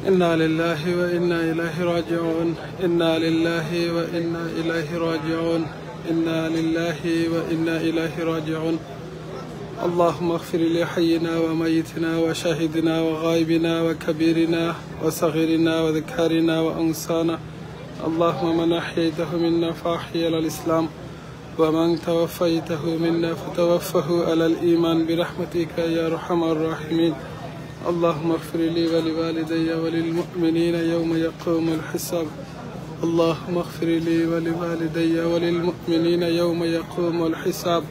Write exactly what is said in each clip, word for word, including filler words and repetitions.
إنا لله وإنا إليه راجعون. إنا لله وإنا إليه راجعون. إنا لله وإنا إليه راجعون. اللهم اغفر لحينا وميتنا وشاهدنا وغائبنا وكبيرنا وصغيرنا وذكرنا وأنثانا. اللهم من أحييته منا فأحيه على الإسلام، ومن توفيته منا فتوفه على الإيمان برحمتك يا أرحم الراحمين. اللهم اغفر لي ولوالدي وللمؤمنين يوم يقوم الحساب. اللهم اغفر لي ولوالدي وللمؤمنين يوم يقوم الحساب.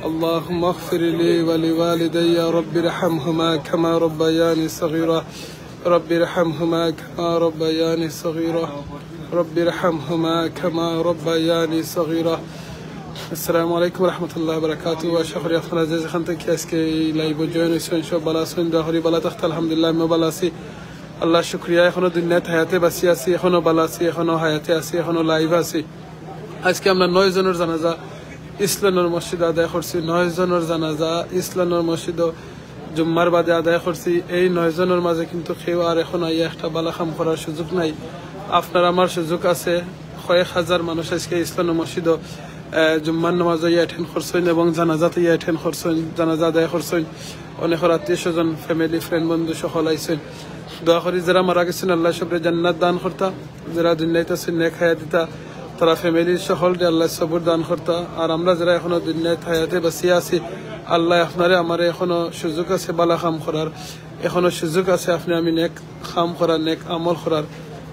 اللهم اغفر لي ولوالدي رب ارحمهما كما ربياني صغيرا. رب ارحمهما كما ربياني صغيرا. رب ارحمهما كما ربياني صغيرا. আসসালামু আলাইকুম ওয়া রাহমাতুল্লাহি ওয়া বারাকাতুহু। আশা করি আপনারা যে যেখান থাকি আজকে এই live-ও join অইছইন, সব ভালা আছইন, দোয়া করি ভালা থাকতা। আলহামদুলিল্লাহ, আমিও ভালা আছি। আল্লাহর শুকরিয়া, এখনো দুনিয়াত হায়াতে বাঁচি আছি, এখনো ভালা আছি, এখনো হায়াতে আছি, এখনো live আছি। আজকে আমরা নয় জনর জানাজা ইসলানোর মসজিদো আদায় করছি, নয় জনর জানাজা ইসলানোর মসজিদো জুম্মার বাদে আদায় করছি। এই নয় জনর মাঝে কিন্তু কেউ আর এখন আইয়া একটা ভালা কাম করার সুযোগ নাই। আপনার আমার সুযোগ আছে। কয়েক হাজার মানুষ আজকে ইসলানোর মসজিদো, আহ, জুম্মার নামাজো ইয়া attend করছইন এবং জানাজাত ইয়া attend করছইন, জানাজা আদায় করছইন। অনেকর আত্মীয় স্বজন, family, friend, বন্ধু সকল আইছইন। দোয়া করি যারা মারা গেছইন, আল্লাহ সবরে জান্নাত দান করতা। যারা দুনিয়াত আছইন, নেক হায়াত দিতা, তারা family সকলরে আল্লাহ সবর দান করতা। আর আমরা যারা এখনো দুনিয়াত হায়াতে বাঁচিয়া আছি, আল্লাহ আপনারে আমারে এখনো সুযোগ আছে ভালা কাম করার, এখনো সুযোগ আছে আপনে আমি নেক কাম করার, নেক আমল করার।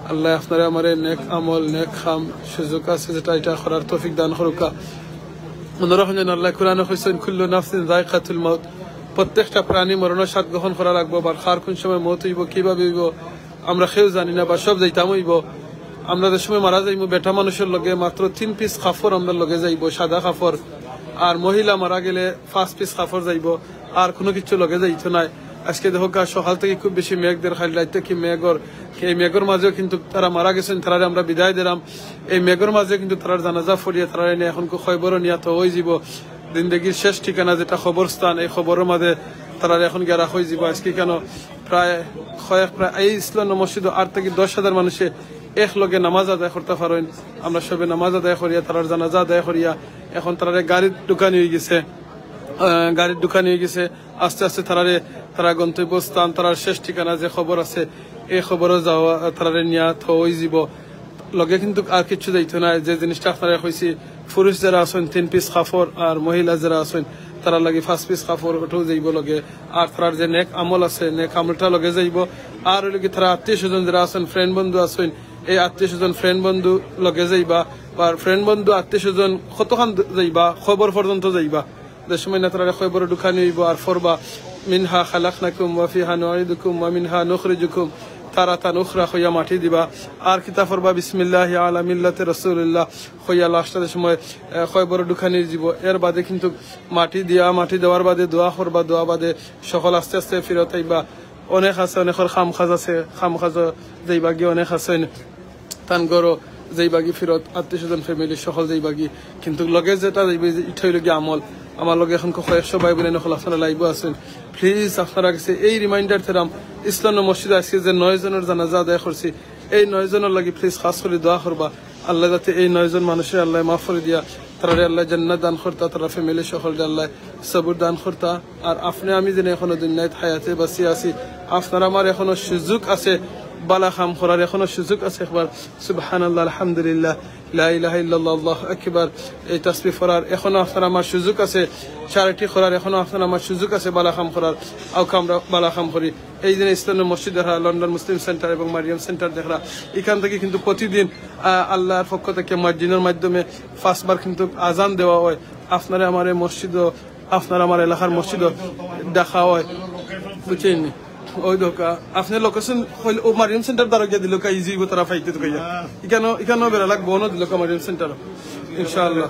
আল্লাহ আপনারে আমারে নেক আমল, নেক কাম সুযোগ আছে যেটা, এটা করার তৌফিক দান করুক্কা। মনে রাখইন যেন আল্লাহ কোরআনো কইছইন, "কুল্লু নাফসিন যায়কাতুল মাউত", প্রত্যেকটা প্রাণী মরণর স্বাদ গ্রহণ করা লাগবো। আবার কার কোন সময় মউত অইবো, কিভাবে অইবো, আমরা কেউ জানি না, বা সব যাইতাম অইবো। আমরা যে সময় মারা যাইমু, বেটা মানুষর লগে মাত্র তিন piece কাপড় আমরার লগে যাইবো, সাদা কাপড়। আর মহিলা মারা গেলে পাঁচ piece কাপড় যাইবো, আর কোনো কিছু লগে যাইতো নায়। আজকে দেখউক্কা, সকাল থাকি খুব বেশি মেঘ দের, খালি রাইত থাকি মেঘ অর। এই মেঘর মাঝেও কিন্তু তারা মারা গেছইন, তারারে আমরা বিদায় দিলাম। এই মেঘর মাঝে কিন্তু তারার জানাজা পড়িয়া তারারে নিয়া এখন কবরো নিয়া থওয়া অইযিবো। জিন্দেগির শেষ ঠিকানা যেটা কবরস্থান, এই কবরর মাঝে তারারে এখন গিয়া রাখা অইযিবো। আজকে কেন প্রায় কয়েক, প্রায় এই ইসলানোর মসজিদো আট থাকি দশ হাজার মানুষে একলগে নামাজ আদায় করতা পারইন। আমরা সবে নামাজ আদায় করিয়া, তারার জানাজা আদায় করিয়া, এখন তারারে গাড়িত ঢুকানি অইগেছে, আহ, গাড়িত ঢুকানি অইগেছে। আস্তে আস্তে তারারে, তারা গন্তব্যস্থান, তারার শেষ ঠিকানা যে কবর আছে, এই কবরো যাওয়া, তারারে নিয়া থওয়া অইযিবো। লগে কিন্তু আর কিচ্ছু যাইতো নায়। যে জিনিসটা আপনারারে কইছি, পুরুষ যারা আছইন তিন piece কাপড়, আর মহিলা যারা আছইন তারার লাগি পাঁচ piece কাপড়, ওটাও যাইবো লগে। আর তারার যে নেক আমল আছে, নেক আমলটা লগে যাইবো। আর অইলো কি, তারা আত্মীয় স্বজন যারা আছইন, friend বন্ধু আছইন, এই আত্মীয় স্বজন, friend বন্ধু লগে যাইবা। আর friend বন্ধু, আত্মীয় স্বজন কতখান যাইবা? কবর পর্যন্ত যাইবা। যে সময় না তারারে কবরো ঢুকানি অইবো, আর পড়বা, "মিনহা খালাকনাকুম ওয়া ফিহা নুঈদুকুম ওয়া মিনহা নুখরিজুকুম তারাতান উখরা" কইয়া মাটি দিবা। আর কিতা পড়বা, "বিসমিল্লাহি আলা মিল্লাতি রাসূলিল্লাহ" কইয়া last যে সময়, আহ, কবরো ঢুকানি অইযিবো। এর বাদে কিন্তু মাটি দিয়া, মাটি দেওয়ার বাদে দোয়া করবা, দোয়া বাদে সকল আস্তে আস্তে ফিরত আইবা। অনেক আছে, অনেকর কাম কাজ আছে, কাম কাজো যাইবাগি, অনেক আছে তান ঘরো যাইবাগি ফিরত, আত্মীয় স্বজন, family সকল যাইবাগি। কিন্তু লগে যেটা যাইবো, যে ইটা অইলো গি আমল। আমার লগে এখন কয়েকশো ভাই বোন অকল আপনারা live-ও আছইন। Please, আপনারার গেছে এই reminder দিরাম, ইসলানোর মসজিদো আজকে যে নয় জনর জানাজা আদায় করছি, এই নয় জনর লাগি please খাস করি দোয়া করবা। আল্লাহ যাতে এই নয় জন মানুষরে আল্লাহ মাফ করি দিয়া, তারারে আল্লাহ জান্নাত দান করতা, তারার family সকলরে আল্লাহ সবর দান করতা। আর আপনে আমি যেন এখনো দুনিয়াত হায়াতে বাঁচি আছি, আপনার আমার এখনো সুযোগ আছে ভালা কাম করার, এখনো সুযোগ আছে। একবার সুবহানাল্লাহ, আলহামদুলিল্লাহ, লা ইলাহা ইল্লাল্লাহ, আল্লাহু আকবার, এই তাসবিহ পড়ার এখনো আপনার আমার সুযোগ আছে, charity করার এখনো আপনার আমার সুযোগ আছে, ভালা কাম করার। আউক্কা আমরা ভালা কাম করি। এই যে ইসলানোর মসজিদ দেখরা, লন্ডন মুসলিম সেন্টার এবং মারিয়াম সেন্টার দেখরা, ইখান থাকি কিন্তু প্রতিদিন, আহ, আল্লাহর পক্ষ থাকি মুয়াজ্জিনর মাধ্যমে পাঁচবার কিন্তু আজান দেওয়া অয়। আপনারে আমার এই মসজিদো, আপনার আমার এলাকার মসজিদো ডাকা অয়, বুঝছইন নি? ওই দেখউক্কা, আপনে location কইলে, ও মারিয়াম সেন্টার দ্বারা গিয়া দিলে কা easy অইবো, তারা পাইতে তো কইয়া। ইখানো, ইখানো বেড়া লাগবো, অনো দিলে কা মারিয়াম সেন্টার। ইনশাআল্লাহ।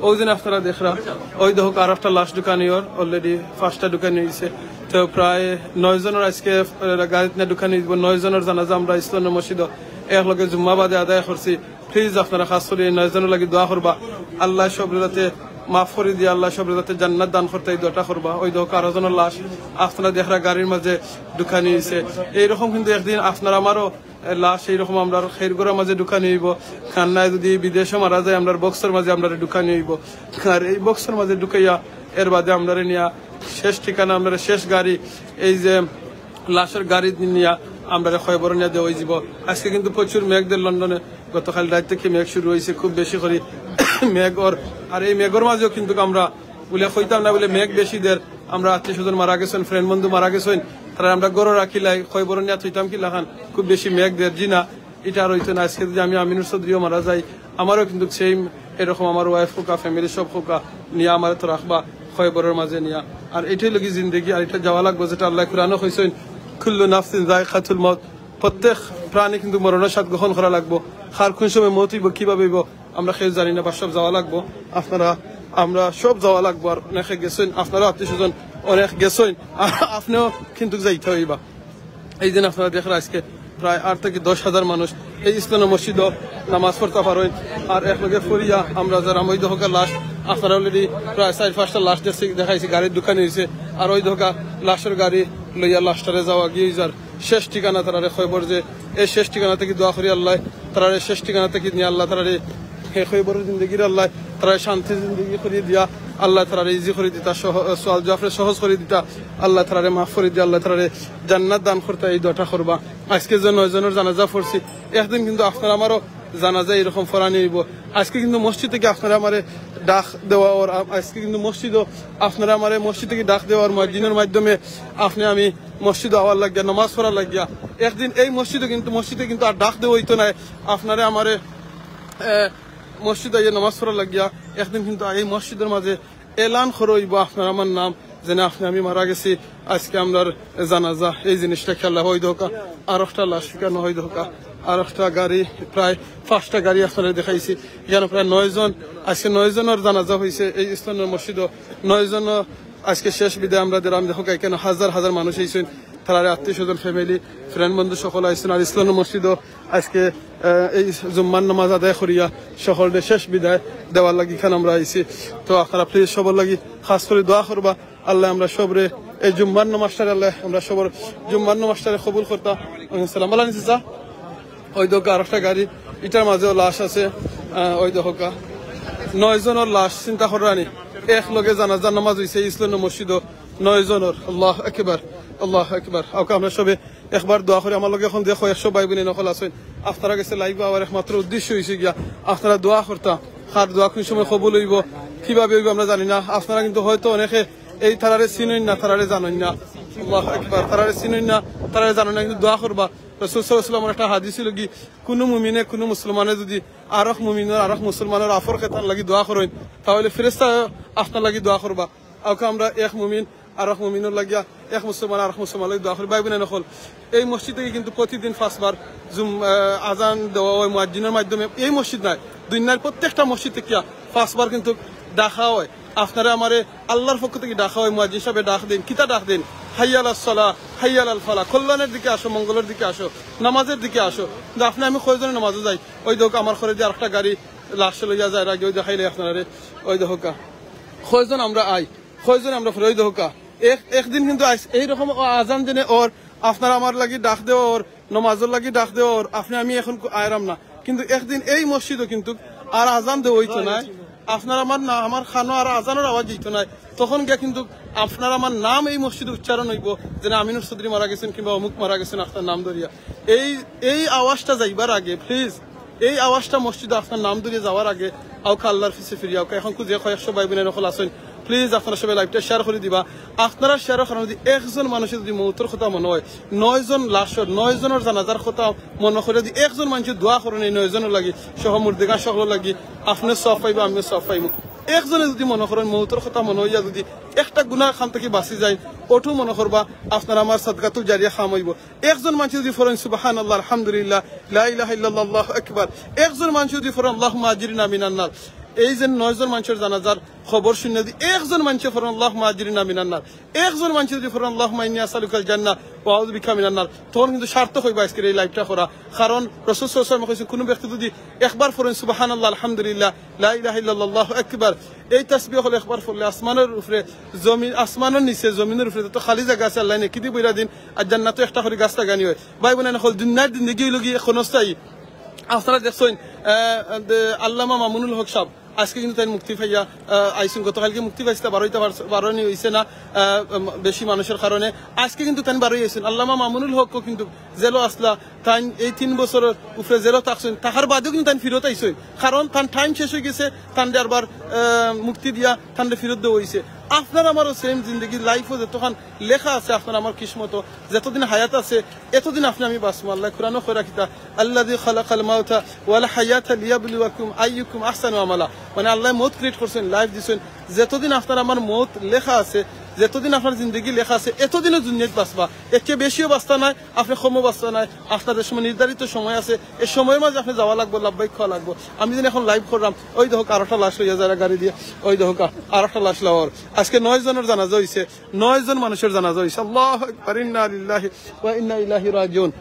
ওই দিন আপনারা দেখরা, ওই দেখউক্কা, আর একটা লাশ ঢুকানি অর, already পাঁচটা ঢুকানি অইছে। তো প্রায় নয় জনর আজকে, আহ, গাড়িত না ঢুকানি অইবো, নয় জনর জানাজা আমরা ইসলানোর মসজিদো একলগে জুম্মা বাদে আদায় করছি। Please, আপনারা খাস করি এই নয় জনর লাগি দোয়া করবা। আল্লাহ সবরে যাতে মাফ করি দিয়া আল্লায় সবরে যাতে জান্নাত দান করতা, এই দোয়াটা করবা। ওই দেখো আরো জনর লাশ আপনারা দেখরা গাড়ির মাঝে ঢুকানি অইছে। এইরকম কিন্তু একদিন আপনার আমারও লাশ এইরকম আমরার খের ঘরর মাঝে ঢুকানি অইবো। আর নায় যদি বিদেশো মারা যায়, আমরার বক্সর মাঝে আমরারে ঢুকানি অইবো। আর এই বক্সর মাঝে ঢুকাইয়া এর বাদে আমরারে নিয়া শেষ ঠিকানা, আমরার শেষ গাড়ি, এই যে লাশর গাড়ি নিয়া আমরারে কয়বরো নিয়া দেওয়া অইযিবো। আজকে কিন্তু প্রচুর মেঘ দের লন্ডনে, গতকাল রাইত থাকি মেঘ শুরু অইছে খুব বেশি করি মেঘ অর। আর এই মেঘর মাঝেও কিন্তু আমরা বুলে কইতাম না বুলে মেঘ বেশি দের, আমরা আত্মীয় স্বজন মারা গেছইন, ফ্রেন্ড বন্ধু মারা গেছইন, তারারে আমরা ঘরো রাখিলাই, কয়বরো নিয়া থইতাম কিলাখান, খুব বেশি মেঘ দের, জি না, ইটা আর অইতো না। আজকে যদি আমি আমিনুর চৌধুরীও মারা যাই, আমারও কিন্তু সেম এরকম আমার ওয়াইফ হোকা, ফ্যামিলি সব হোকা নিয়া আমারে তো রাখবা কয়বরর মাঝে নিয়া। আর এটাই লগি জিন্দেগি, আর ইটা যাওয়া লাগবো, যেটা আল্লায় কোরআনো কইছইন, "কুল্লু নাফসিন যায়কাতুল মউত", প্রত্যেক প্রাণী কিন্তু মরণর স্বাদ গ্রহণ করা লাগবো। কার কোন সময় মউত অইবো, কিভাবে অইবো, আমরা কেউ জানি না, বা সব যাওয়া লাগবো। আপনারা, আমরা সব যাওয়া লাগবো। আর অনেকে গেছইন, আপনারও আত্মীয় স্বজন অনেক গেছইন, আর আপনেও কিন্তু যাইতা অইবা। এই দিন আপনারা দেখরা আজকে প্রায় আট থাকি দশ হাজার মানুষ এই ইসলামী মসজিদো নামাজ পড়তা পারইন। আর একলগে পড়িয়া আমরা যারা ওই দেখো লাশ, আপনারা already প্রায় চাইর পাঁচটা লাশ দেখছি, দেখাইছি, গাড়ির ঢুকানি অইছে। আর ওই দেখো লাশর গাড়ি লইয়া লাশটারে যাওয়া গিয়া যার শেষ ঠিকানা তারারে কয়বর, যে এই শেষ ঠিকানা থাকি দোয়া করি আল্লায় তারারে শেষ ঠিকানা থাকি নিয়া আল্লায় তারারে হে কয়বরর জিন্দেগির আল্লায় তারারে শান্তির জিন্দেগি করি দিয়া, আল্লায় তারারে ইজি করি দিতা, সহ-, সওয়াল জওয়াবরে সহজ করি দিতা, আল্লায় তারারে মাফ করি দিয়া, আল্লায় তারারে জান্নাত দান করতা, এই দোয়াটা করবা। আজকে যে নয় জনর জানাজা পড়ছি, একদিন কিন্তু আপনারা আমারও জানাজা এরকম পড়ানি অইবো। আজকে কিন্তু মসজিদ থাকি আপনারা আমারে ডাক দেওয়া অর, আজকে কিন্তু মসজিদও আপনারা আমারে মসজিদ থাকি ডাক দেওয়া অর, মুয়াজ্জিনর মাধ্যমে আপনে আমি মসজিদো আওয়ার লাগিয়া, নামাজ পড়ার লাগিয়া। একদিন এই মসজিদো কিন্তু, মসজিদে কিন্তু আর ডাক দেওয়া অইতো নায় আপনারে আমারে, এ, মসজিদো আইয়া নামাজ পড়ার লাগিয়া। একদিন কিন্তু এই মসজিদর মাঝে এলান করা অইবো আপনার আমার নাম, যেন আপনে আমি মারা গেছি, আজকে আমরার জানাজা। এই জিনিসটা খেয়াল রাখবা। ওই দেখো আর একটা লাশ ফিকানো, ওই দেখো আর একটা গাড়ি, প্রায় পাঁচটা গাড়ি আপনারে দেখাইছি। এখানো প্রায় নয় জন, আজকে নয় জনর জানাজা অইছে এই ইসলামী মসজিদো। নয় জন আজকে শেষ বিদায় আমরা দিলাম। দেখো এখানো হাজার হাজার মানুষ আইছইন, তারারে আত্মীয় স্বজন, ফ্যামিলি, ফ্রেন্ড বন্ধু সকল আইছইন। আর ইসলামী মসজিদো আজকে, আহ, এই জুম্মার নামাজ আদায় করিয়া সকলরে শেষ বিদায় দেওয়ার লাগি এখানো আমরা আইছি। তো আপনারা প্লিজ সবর লাগি খাস করি দোয়া করবা। আল্লায় আমরা সবরে এই জুম্মার নামাজটারে, আল্লায় আমরা সবর জুম্মার নামাজটারে কবুল করতা। ওয়ালাইকুম সালাম। ভালা আছইন চাচা? ওই দেখো আরেকটা গাড়ি, ইটার মাঝেও লাশ আছে। আহ, ওই দেখো কা, নয় জনর লাশ, চিন্তা কররানি। এক লগে জানাজার নামাজ অইছে ইসলামী মসজিদো নয় জনর। আল্লাহু আকবার, আল্লাহু আকবার। ওকে, আমরা সবে একবার দোয়া করি। আমার লগে এখন দেখো একশো ভাই বোন অকল আছইন। আপনারা গেছে লাইভ আওয়ার একমাত্র উদ্দেশ্য অইছে গিয়া আপনারা দোয়া করতা। কার দোয়া কোন সময় কবুল অইবো, কিভাবে অইবো আমরা জানি না। আপনারা কিন্তু হয়তো অনেকে এই তারারে চিনইন না, তারারে জানইন না। আল্লাহু আকবার। তারারে চিনইন না, তারারে জানইন না, কিন্তু দোয়া করবা। রাসূল সাল্লাল্লাহু আলাইহি ওয়াসাল্লামর একটা হাদিস অইলো কি, কুনু মুমিনে কুনু মুসলমানে যদি আরক মুমিনর, আরক মুসলমানর আফর খেতার লাগি দোয়া করইন, তাহলে ফেরেশতা আপনার লাগি দোয়া করবা। ওকে, আমরা এক মুমিন আরক মুমিনর লাগিয়া, এক মুসলমান আরক মুসলমানর লাগি দোয়া করি। ভাই বোন অকল, এই মসজিদ থাকি কিন্তু প্রতিদিন পাঁচবার জুম-, আহ, আজান দেওয়া অয় মুয়াজ্জিনর মাধ্যমে। এই মসজিদ নায়, দুনিয়ার প্রত্যেকটা মসজিদ থাকিয়া পাঁচবার কিন্তু ডাকা অয়। আপনারে আমারে আল্লাহর পক্ষ থাকি ডাকা অয়, মুয়াজ্জিন সাবে ডাক দেইন। কিতা ডাক দেইন? হাইয়া আলাস সালাহ, হাইয়া আলাল ফালাহ, কল্যাণের দিকে আসো, মঙ্গলের দিকে আসো, নামাজের দিকে আসো। কিন্তু আপনে আমি কয়জনে নামাজো যাই? ওই দেখো আমার ঘরেদি আরেকটা গাড়ি লাশ লইয়া যাইরা, ওই দেখাইলে আপনারারে। ওই দেখো কা, কয়জন আমরা আই, কয়জন আমরা ফিরি, ওই দেখো কা। এক, একদিন কিন্তু আইস-, এইরকম আজান দেনে অর, আপনার আমার লাগি ডাক দেওয়া অর, নমাজর লাগি ডাক দেওয়া অর, আপনে আমি এখন কো-, আইরাম না। কিন্তু একদিন এই মসজিদো কিন্তু আর আজান দেওয়া অইতো নায়। আপনার আমার না, আমার কানো আর আজানর আওয়াজ অইতো নায়। তখন গিয়া কিন্তু আপনার আমার নাম এই মসজিদো উচ্চারণ অইবো, যেন আমিনুর চৌধুরী মারা গেছইন কিংবা অমুক মারা গেছইন আপনার নাম ধরিয়া। এই, এই আওয়াজটা যাইবার আগে, প্লিজ, এই আওয়াজটা মসজিদো আপনার নাম ধরিয়া যাওয়ার আগে, আউকা আল্লাহর পিছে ফিরিয়া আউকা। এখন খুঁজে কয়েকশো ভাই বোন অকল আছইন, প্লিজ আপনারা সবে লাইভটা শেয়ার করি দিবা। আপনারা শেয়ারর কারণে যদি একজন মানুষর যদি মউতর কথা মনো অয়, নয় জন লাশর, নয় জনর জানাজার কথা মনো করি যদি একজন মানষে দোয়া করইন এই নয় জনর লাগি, সহ মুর্দেগান সকলর লাগি, আপনেও সওয়াব পাইবা, আমিও সওয়াব পাইমু। একজনে যদি মনো করইন মউতর কথা মনো অইয়া যদি একটা গুনার কাম থাকি বাঁচি যাইন, অটু মনো করবা আপনার আমার সাদকাতুল জারিয়া কাম অইবো। একজন মানষে যদি ফড়ইন সুবহানাল্লাহ, আলহামদুলিল্লাহ, লা ইলাহা ইল্লাল্লাহ, আল্লাহু আকবার, একজন মানষে যদি ফড়ইন আল্লাহুম্মা আজিরনা মিনান নার, এই যে নয়জন মানুষের জানাজার খবর শুনিয়া যদি একজন মানুষে পড়েন আল্লাহুম্মা আজিরনা মিনান্নার, একজন মানুষে যদি পড়েন আল্লাহুম্মা ইন্নী আসআলুকাল জান্নাহ ওয়া আউযু বিকা মিনান্নার, তখন কিন্তু সার্থক অইবো আজকের এই liveটা করা। কারণ রাসূল সাল্লাল্লাহু আলাইহি ওয়াসাল্লাম কইছেন, কোনো ব্যক্তি যদি একবার পড়েন সুবহানাল্লাহ, আলহামদুলিল্লাহ, লা ইলাহা ইল্লাল্লাহু আকবার, এই তাসবিহ অকল একবার পড়লে আসমানের উপরে, জমিন, আসমানের নিচে, জমিনের উপরে যত খালি জাগা আছে আল্লায় নেকি দি ভইরা দিন। আর জান্নাতো একটা করি গাছ লাগানি অয়। ভাই বোন অকল, দুনিয়ার জিন্দেগি অইলো গিয়া ক্ষণস্থায়ী। আপনারা দেখছইন, আহ, আল্লামা মামুনুল হক সাহেব আজকে কিন্তু তাইন মুক্তি পাইয়া, আহ, আইছইন। গতকালকে মুক্তি পাইছলা, বারইতা পার-, বারনি অইছে না, আহ, উম, বেশি মানুষের কারণে। আজকে কিন্তু তাইন বারই আইছইন। আল্লামা মামুনুল হকও কিন্তু জেলো আছলা, তাইন এই তিন বছরের উপরে জেলো থাকছইন, থাকার বাদেও কিন্তু তাইন ফিরত আইছইন। কারণ তান time শেষ অইগেছে, তানরে আরবার, আহ, মুক্তি দিয়া তানরে ফিরত দেওয়া অইছে। আপনার আমারও same জিন্দেগি, life-ও যতখান লেখা আছে আপনার আমার কিসমতো, যতদিন হায়াত আছে, এতদিন আপনে আমি বাঁচমু। আল্লায় কোরআনো কইরা কিতা, "আল্লাযী খালাকাল মাউতা ওয়াল হায়াতা লিয়াবলুয়াকুম আইয়ুকুম আহসানু আমালা।" মানে আল্লায় মউত create করছইন, life দিছইন। যতদিন আপনার আমার মউত লেখা আছে, যতদিন আপনার জিন্দেগি লেখা আছে, এতদিনও দুনিয়াত বাঁচবা। এর চেয়ে বেশিও বাঁচতা নায়, আপনে কমও বাঁচতা নায়। আপনার যে সময় নির্ধারিত সময় আছে, এই সময়র মাঝে আপনে যাওয়া লাগবো, লাব্বাইক কওয়া লাগবো। আমি যেন এখন live করলাম, ওই দেখো আরোটা লাশ লইয়া যারা গাড়ি দিয়া, ওই দেখো আরোটা লাশ লওয়ার। আজকে নয় জনের জানাজা অইছে, নয় জন মানুষের জানাজা অইছে। আল্লাহু আকবার, ইন্না লিল্লাহি ওয়া ইন্না ইলাইহি রাজিউন।